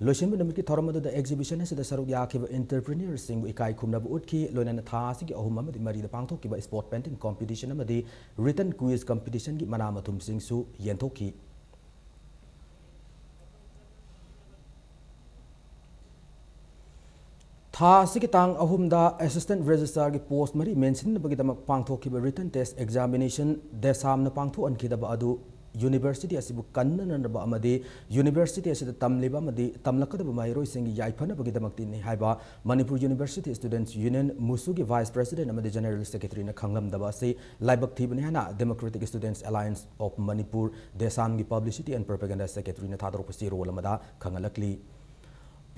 ꯂꯣꯏꯁꯤꯟꯕ ꯅꯨꯃꯤꯠꯀꯤ ꯊꯧꯔꯝ ꯑꯗꯨꯗ exhibition ꯑꯁꯤꯗ ꯁꯔꯨꯛ ꯌꯥꯈꯤꯕ entrepreneur ꯁꯤꯡꯕꯨ ꯏꯀꯥꯏ ꯈꯨꯝꯅꯕ ꯎꯠꯈꯤ, ꯂꯣꯏꯅꯅ ꯊꯥ ꯑꯁꯤꯒꯤ ꯑꯍꯨꯝ ꯑꯃꯗꯤ ꯃꯔꯤꯗ ꯄꯥꯡꯊꯣꯛꯈꯤꯕ spot painting competition ꯑꯃꯗꯤ written quiz competition ꯒꯤ ꯃꯅꯥ ꯃꯊꯨꯝꯁꯤꯡꯁꯨ ꯌꯦꯟꯊꯣꯛꯈꯤ꯫ ꯊꯥ ꯑꯁꯤꯒꯤ ꯇꯥꯡ ꯑꯍꯨꯝꯗ assistant registrar ꯒꯤ post ꯃꯔꯤ ꯃꯦꯟꯁꯤꯟꯅꯕꯒꯤꯗꯃꯛ ꯄꯥꯡꯊꯣꯛꯈꯤꯕ written test examination ꯗꯦꯁꯥꯝꯅ ꯄꯥꯡꯊꯣꯛꯍꯟꯈꯤꯗꯕ ꯑꯗꯨ university ꯑꯁꯤꯕꯨ ꯀꯟꯅꯅꯕ ꯑꯃꯗꯤ university ꯑꯁꯤꯗ ꯇꯝꯂꯤꯕ ꯑꯃꯗꯤ ꯇꯝꯂꯛꯀꯗꯕ ꯃꯍꯩꯔꯣꯏꯁꯤꯡꯒꯤ ꯌꯥꯏꯐꯅꯕꯒꯤꯗꯃꯛꯇꯅꯤ ꯍꯥꯏꯕ Manipur University Students Union, MUSU ꯒꯤ vice president ꯑꯃꯗꯤ general secretary ꯅ ꯈꯪꯂꯝꯗꯕ ꯑꯁꯤ ꯂꯥꯏꯕꯛ ꯊꯤꯕꯅꯤ ꯍꯥꯏꯅ Democratic Students Alliance of Manipur, ꯗꯦꯁꯥꯝꯒꯤ publicity and propaganda secretary ꯅ ꯊꯥꯗꯣꯔꯛꯄ ꯆꯦꯔꯣꯜ ꯑꯃꯗ ꯈꯪꯍꯜꯂꯛꯂꯤ꯫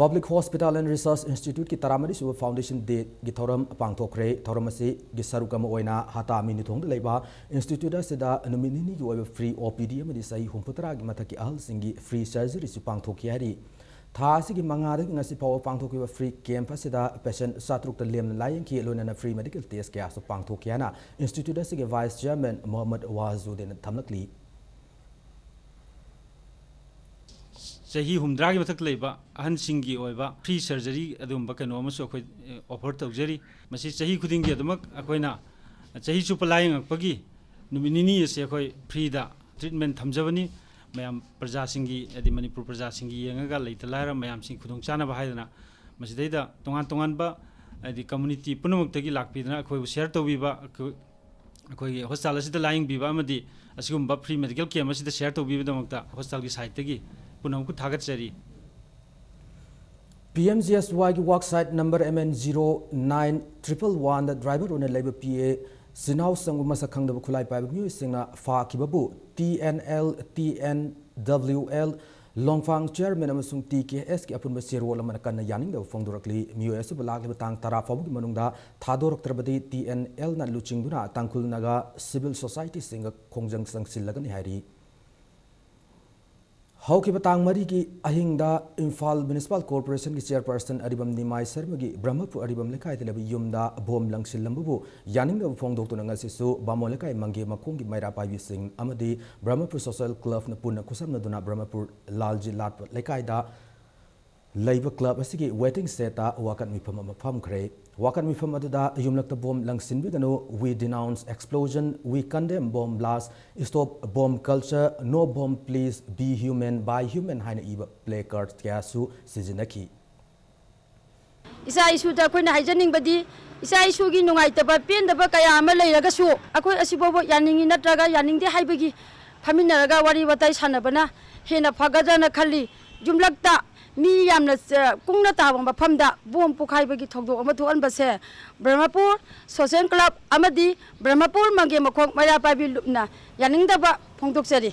Public Hospital and Research Institute ꯀꯤ ꯇꯔꯥꯃꯔꯤꯁꯨꯕ Foundation Day ꯒꯤ ꯊꯧꯔꯝ ꯄꯥꯡꯊꯣꯛꯈ꯭ꯔꯦ꯫ ꯊꯧꯔꯝ ꯑꯁꯤꯒꯤ ꯁꯔꯨꯛ ꯑꯃ ꯑꯣꯏꯅ ꯍꯇꯥ ꯃꯤꯅꯨꯊꯣꯡꯗ ꯂꯩꯕ institute ꯑꯁꯤꯗ ꯅꯨꯃꯤꯠ ꯅꯤꯅꯤꯒꯤ ꯑꯣꯏꯕ free O P D ꯑꯃꯗꯤ ꯆꯍꯤ ꯍꯨꯝꯐꯨꯇꯔꯥꯒꯤ ꯃꯊꯛꯀꯤ ꯑꯍꯜꯁꯤꯡꯒꯤ free surgery ꯁꯨ ꯄꯥꯡꯊꯣꯛꯈꯤ ꯍꯥꯏꯔꯤ꯫ ꯊꯥ ꯑꯁꯤꯒꯤ ꯃꯉꯥꯗꯒꯤ ꯉꯁꯤ ꯐꯥꯎꯕ ꯄꯥꯡꯊꯣꯛꯈꯤꯕ free camp ꯑꯁꯤꯗ patient ꯆꯥꯇ꯭ꯔꯨꯛꯇ ꯂꯦꯝꯅ ꯂꯥꯌꯦꯡꯈꯤ, ꯂꯣꯏꯅꯅ free medical test ꯀꯌꯥꯁꯨ ꯄꯥꯡꯊꯣꯛꯈꯤ ꯍꯥꯏꯅ institute ꯑꯁꯤꯒꯤ vice chairman ꯃꯣꯍꯝꯃꯗ ꯋꯥꯖꯨꯗꯤꯟꯅ ꯊꯝꯂꯛꯂꯤ꯫ ꯆꯍꯤ ꯍꯨꯝꯗ꯭ꯔꯥꯒꯤ ꯃꯊꯛꯇ ꯂꯩꯕ ꯑꯍꯟꯁꯤꯡꯒꯤ ꯑꯣꯏꯕ free surgery ꯑꯗꯨꯒꯨꯝꯕ ꯀꯩꯅꯣ ꯑꯃꯁꯨ ꯑꯩꯈꯣꯏ, ꯑꯦ, offer ꯇꯧꯖꯔꯤ꯫ ꯃꯁꯤ ꯆꯍꯤ ꯈꯨꯗꯤꯡꯒꯤ ꯑꯗꯨꯃꯛ ꯑꯩꯈꯣꯏꯅ ꯆꯍꯤ ꯆꯨꯞꯄ ꯂꯥꯌꯦꯡꯉꯛꯄꯒꯤ ꯅꯨꯃꯤꯠ ꯅꯤꯅꯤ ꯑꯁꯦ ꯑꯩꯈꯣꯏ free ꯗ treatment ꯊꯝꯖꯕꯅꯤ꯫ ꯃꯌꯥꯝ ꯄ꯭ꯔꯖꯥꯁꯤꯡꯒꯤ, ꯍꯥꯏꯗꯤ ꯃꯅꯤꯄꯨꯔ ꯄ꯭ꯔꯖꯥꯁꯤꯡꯒꯤ ꯌꯦꯡꯉꯒ ꯂꯩꯇ ꯂꯥꯏꯔ ꯃꯌꯥꯝꯁꯤꯡ ꯈꯨꯗꯣꯡ ꯆꯥꯅꯕ ꯍꯥꯏꯗꯅ ꯃꯁꯤꯗꯩꯗ ꯇꯣꯉꯥꯟ ꯇꯣꯉꯥꯟꯕ, ꯍꯥꯏꯗꯤ community ꯄꯨꯝꯅꯃꯛꯇꯒꯤ ꯂꯥꯛꯄꯤꯗꯅ ꯑꯩꯈꯣꯏꯕꯨ share ꯇꯧꯕꯤꯕ, ꯑꯩꯈꯣꯏ ꯑꯩꯈꯣꯏꯒꯤ hospital ꯑꯁꯤꯗ ꯂꯥꯌꯦꯡꯕꯤꯕ ꯑꯃꯗꯤ ꯑꯁꯤꯒꯨꯝꯕ free medical camp ꯑꯁꯤꯗ share ꯇꯧꯕꯤꯕꯒꯤꯗꯃꯛꯇ hospital ꯒꯤ side ꯇꯒꯤ ꯄꯨꯝꯅꯃꯛꯄꯨ ꯊꯥꯒꯠꯆꯔꯤ꯫ ꯄꯤ ꯑꯦꯝ ꯖꯤ ꯑꯦꯁ ꯋꯥꯏꯒꯤ work site number M N zero nine triple ꯋꯥꯟꯗ ꯗ꯭ꯔꯥꯏꯚꯔ ꯑꯣꯏꯅ ꯂꯩꯕ ꯄꯤ ꯑꯦ ꯁꯤꯅꯥꯎ ꯁꯪꯒꯨ ꯃꯁꯛ ꯈꯪꯗꯕ ꯈꯨꯠꯂꯥꯏ ꯄꯥꯏꯕ ꯃꯤꯑꯣꯏꯁꯤꯡꯅ ꯐꯥꯈꯤꯕꯕꯨ T N L, T N W L, ꯂꯣꯡꯐꯥꯡ ꯆꯤꯌꯔꯃꯦꯟ ꯑꯃꯁꯨꯡ ꯇꯤ ꯀꯦ ꯑꯦꯁꯀꯤ ꯑꯄꯨꯟꯕ ꯆꯦꯔꯣꯜ ꯑꯃꯅ ꯀꯟꯅ ꯌꯥꯅꯤꯡꯗꯕ ꯐꯣꯡꯗꯣꯔꯛꯂꯤ꯫ ꯃꯤꯑꯣꯏ ꯑꯁꯤꯕꯨ ꯂꯥꯛꯂꯤꯕ ꯇꯥꯡ ꯇꯔꯥ ꯐꯥꯎꯕꯒꯤ ꯃꯅꯨꯡꯗ ꯊꯥꯗꯣꯔꯛꯇ꯭ꯔꯕꯗꯤ ꯇꯤ ꯑꯦꯟ ꯑꯦꯜꯅ ꯂꯨꯆꯤꯡꯗꯨꯅ ꯇꯥꯡꯈꯨꯜ ꯅꯥꯒꯥ ꯁꯤꯚꯤꯜ ꯁꯣꯁꯥꯏꯇꯤꯁꯤꯡꯒ ꯈꯣꯡꯖꯪ ꯆꯪꯁꯤꯜꯂꯒꯅꯤ ꯍꯥꯏꯔꯤ꯫ ꯍꯧꯈꯤꯕ ꯇꯥꯡ ꯃꯔꯤꯒꯤ ꯑꯍꯤꯡꯗ ꯏꯝꯐꯥꯜ ꯃ꯭ꯌꯨꯅꯤꯁꯤꯄꯥꯜ ꯀꯣꯔꯄꯣꯔꯦꯁꯟꯒꯤ ꯆꯤꯌꯔꯄꯔꯁꯟ ꯑꯔꯤꯕꯝ ꯅꯤꯃꯥꯏ ꯁꯔꯃꯒꯤ ꯕ꯭ꯔꯍꯃꯄꯨꯔ ꯑꯔꯤꯕꯝ ꯂꯩꯀꯥꯏꯗ ꯂꯩꯕ ꯌꯨꯝꯗ ꯕꯣꯝ ꯂꯪꯁꯤꯜꯂꯝꯕꯕꯨ ꯌꯥꯅꯤꯡꯗꯕ ꯐꯣꯡꯗꯣꯛꯇꯨꯅ ꯉꯁꯤꯁꯨ ꯕꯥꯃꯣꯟ ꯂꯩꯀꯥꯏ ꯃꯪꯒꯦ ꯃꯈꯣꯡꯒꯤ ꯃꯩꯔꯥ ꯄꯥꯏꯕꯤꯁꯤꯡ ꯑꯃꯗꯤ ꯕ꯭ꯔꯍꯃꯄꯨꯔ ꯁꯣꯁꯦꯜ ꯀ꯭ꯂꯕꯅ ꯄꯨꯟꯅ ꯈꯨꯠꯁꯝꯅꯗꯨꯅ ꯕ꯭ꯔꯍꯃꯄꯨꯔ ꯂꯥꯜꯖꯤ ꯂꯥꯠꯄ ꯂꯩꯀꯥꯏꯗ ꯂꯩꯕ ꯀ꯭ꯂꯕ ꯑꯁꯤꯒꯤ ꯋꯦꯇꯤꯡ ꯁꯦꯠꯇ ꯋꯥꯀꯠ ꯃꯤꯐꯝ ꯑꯃ ꯐꯝꯈ꯭ꯔꯦ꯫ ꯋꯥꯀꯠ ꯃꯤꯐꯝ ꯑꯗꯨꯗ ꯌꯨꯝꯂꯛꯇ bomb ꯂꯪꯁꯤꯟꯕꯤꯒꯅꯨ, "We denounce explosion", "We condemn bomb blast", "Stop bomb culture", "No bomb, please, be human, buy human" ꯍꯥꯏꯅ ꯏꯕ ꯄ꯭ꯂꯦ ꯀꯥꯔꯗ ꯀꯌꯥꯁꯨ ꯁꯤꯖꯤꯟꯅꯈꯤ꯫ ꯏꯆꯥ ꯏꯁꯨꯗ ꯑꯩꯈꯣꯏꯅ ꯍꯥꯏꯖꯅꯤꯡꯕꯗꯤ, ꯏꯆꯥ ꯏꯁꯨꯒꯤ ꯅꯨꯡꯉꯥꯏꯇꯕ ꯄꯦꯟꯗꯕ ꯀꯌꯥ ꯑꯃ ꯂꯩꯔꯒꯁꯨ, ꯑꯩꯈꯣꯏ ꯑꯁꯤꯐꯥꯎꯕ ꯌꯥꯅꯤꯡꯉꯤ ꯅꯠꯇ꯭ꯔꯒ ꯌꯥꯅꯤꯡꯗꯦ ꯍꯥꯏꯕꯒꯤ ꯐꯝꯃꯤꯟꯅꯔꯒ ꯋꯥꯔꯤ ꯋꯥꯇꯥꯏ ꯁꯥꯟꯅꯕꯅ ꯍꯦꯟꯅ ꯐꯒꯗ꯭ꯔꯅ ꯈꯜꯂꯤ꯫ ꯌꯨꯝꯂꯛꯇ ꯃꯤ ꯌꯥꯝꯅ ꯆ-, ꯀꯨꯡꯅ ꯇꯥꯕ ꯃꯐꯝꯗ ꯕꯣꯝ ꯄꯣꯈꯥꯏꯕꯒꯤ ꯊꯧꯗꯣꯛ ꯑꯃ ꯊꯣꯛꯍꯟꯕꯁꯦ ꯕ꯭ꯔꯍꯃꯄꯨꯔ ꯁꯣꯁꯦꯜ ꯀ꯭ꯂꯕ ꯑꯃꯗꯤ ꯕ꯭ꯔꯍꯃꯄꯨꯔ ꯃꯪꯒꯦ ꯃꯈꯣꯡ ꯃꯩꯔꯥ ꯄꯥꯏꯕꯤ ꯂꯨꯞꯅ ꯌꯥꯅꯤꯡꯗꯕ ꯐꯣꯡꯗꯣꯛꯆꯔꯤ꯫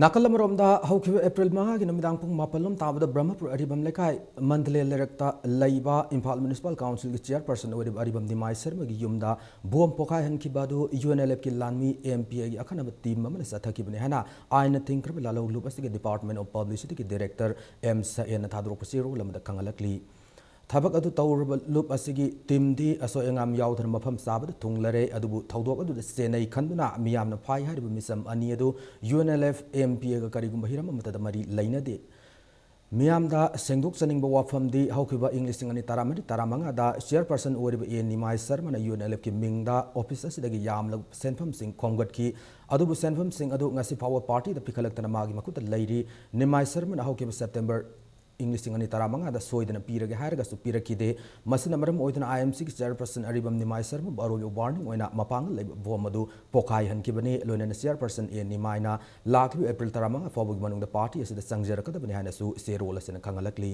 ꯅꯥꯀꯜ ꯑꯃꯔꯣꯝꯗ, ꯍꯧꯈꯤꯕ ꯑꯦꯄ꯭ꯔꯤꯜ ꯃꯉꯥꯒꯤ ꯅꯨꯃꯤꯗꯥꯡ ꯄꯨꯡ ꯃꯥꯄꯜ ꯂꯣꯝ ꯇꯥꯕꯗ ꯕ꯭ꯔꯍꯃꯄꯨꯔ ꯑꯔꯤꯕꯝ ꯂꯩꯀꯥꯏ, ꯃꯟꯗꯂꯦ ꯂꯩꯔꯛꯇ ꯂꯩꯕ ꯏꯝꯐꯥꯜ ꯃ꯭ꯌꯨꯅꯤꯁꯤꯄꯥꯜ ꯀꯥꯎꯟꯁꯤꯜꯒꯤ ꯆꯤꯌꯔꯄꯔꯁꯟ ꯑꯣꯏꯔꯤꯕ ꯑꯔꯤꯕꯝ ꯅꯤꯃꯥꯏ ꯁꯔꯃꯒꯤ ꯌꯨꯝꯗ ꯕꯣꯝ ꯄꯣꯈꯥꯏꯍꯟꯈꯤꯕ ꯑꯗꯨ ꯌꯨ ꯑꯦꯟ ꯑꯦꯜ ꯑꯦꯐꯀꯤ ꯂꯥꯟꯃꯤ ꯑꯦꯝ ꯄꯤ ꯑꯦꯒꯤ ꯑꯈꯟꯅꯕ ꯇꯤꯝ ꯑꯃꯅ ꯆꯠꯊꯈꯤꯕꯅꯤ ꯍꯥꯏꯅ ꯑꯥꯏꯟꯅ ꯊꯤꯡꯈ꯭ꯔꯕ ꯂꯥꯜꯍꯧ ꯂꯨꯞ ꯑꯁꯤꯒꯤ ꯗꯤꯄꯥꯔꯠꯃꯦꯟ ꯑꯣꯐ ꯄꯕ꯭ꯂꯤꯁꯤꯇꯤꯒꯤ ꯗꯤꯔꯦꯛꯇꯔ ꯑꯦꯝ ꯁꯌꯦꯟꯅ ꯊꯥꯗꯣꯔꯛꯄ ꯆꯦꯔꯣꯜ ꯑꯃꯗ ꯈꯪꯍꯜꯂꯛꯂꯤ꯫ ꯊꯕꯛ ꯑꯗꯨ ꯇꯧꯔꯨꯕ ꯂꯨꯞ ꯑꯁꯤꯒꯤ ꯇꯤꯝꯗꯤ ꯑꯁꯣꯏ ꯑꯉꯥꯝ ꯌꯥꯎꯗꯅ ꯃꯐꯝ ꯆꯥꯕꯗ ꯊꯨꯡꯂꯔꯦ꯫ ꯑꯗꯨꯕꯨ ꯊꯧꯗꯣꯛ ꯑꯗꯨꯗ ꯆꯦꯟꯅꯩ ꯈꯟꯗꯨꯅ ꯃꯤꯌꯥꯝꯅ ꯐꯥꯏ ꯍꯥꯏꯔꯤꯕ ꯃꯤꯆꯝ ꯑꯅꯤ ꯑꯗꯨ U N L F M P ꯑꯦꯒ ꯀꯔꯤꯒꯨꯝꯕ ꯍꯤꯔꯝ ꯑꯃꯠꯇꯗ ꯃꯔꯤ ꯂꯩꯅꯗꯦ꯫ ꯃꯤꯌꯥꯝꯗ ꯁꯦꯡꯗꯣꯛꯆꯅꯤꯡꯕ ꯋꯥꯐꯝꯗꯤ, ꯍꯧꯈꯤꯕ ꯏꯪ ꯂꯤꯁꯤꯡ ꯑꯅꯤ ꯇꯔꯥꯃꯔꯤ ꯇꯔꯥꯃꯉꯥꯗ ꯆꯤꯌꯔꯄꯔꯁꯟ ꯑꯣꯏꯔꯤꯕ ꯑꯦ ꯅꯤꯃꯥꯏ ꯁꯔꯃꯅ ꯌꯨ ꯑꯦꯟ ꯑꯦꯜ ꯑꯦꯐꯀꯤ ꯃꯤꯡꯗ ꯑꯣꯐꯤꯁ ꯑꯁꯤꯗꯒꯤ ꯌꯥꯝꯂꯕ ꯁꯦꯟꯐꯝꯁꯤꯡ ꯈꯣꯝꯒꯠꯈꯤ꯫ ꯑꯗꯨꯕꯨ ꯁꯦꯟꯐꯝꯁꯤꯡ ꯑꯗꯨ ꯉꯁꯤ ꯐꯥꯎꯕ ꯄꯥꯔꯇꯤꯗ ꯄꯤꯈꯠꯂꯛꯇꯅ ꯃꯥꯒꯤ ꯃꯈꯨꯠꯇ ꯂꯩꯔꯤ꯫ ꯅꯤꯃꯥꯏ ꯁꯔꯃꯅ ꯍꯧꯈꯤꯕ ꯁꯦꯞꯇꯦꯝꯕꯔ ꯏꯪ ꯂꯤꯁꯤꯡ ꯑꯅꯤ ꯇꯔꯥꯃꯉꯥꯗ ꯁꯣꯏꯗꯅ ꯄꯤꯔꯒꯦ ꯍꯥꯏꯔꯒꯁꯨ ꯄꯤꯔꯛꯈꯤꯗꯦ꯫ ꯃꯁꯤꯅ ꯃꯔꯝ ꯑꯣꯏꯗꯨꯅ I M Cꯒꯤ chairperson ꯑꯔꯤꯕꯝ ꯅꯤꯃꯥꯏ ꯁꯔꯃꯕꯨ ꯑꯔꯣꯏꯕ warning ꯑꯣꯏꯅ ꯃꯄꯥꯡꯒꯜ ꯂꯩꯕ bomb ꯑꯗꯨ ꯄꯣꯈꯥꯏꯍꯟꯈꯤꯕꯅꯤ꯫ ꯂꯣꯏꯅꯅ chairperson A ꯅꯤꯃꯥꯏꯅ ꯂꯥꯛꯂꯤꯕ April ꯇꯔꯥꯃꯉꯥ ꯐꯥꯎꯕꯒꯤ ꯃꯅꯨꯡꯗ party ꯑꯁꯤꯗ ꯆꯪꯖꯔꯛꯀꯗꯕꯅꯤ ꯍꯥꯏꯅꯁꯨ ꯆꯦꯔꯣꯜ ꯑꯁꯤꯅ ꯈꯪꯍꯜꯂꯛꯂꯤ꯫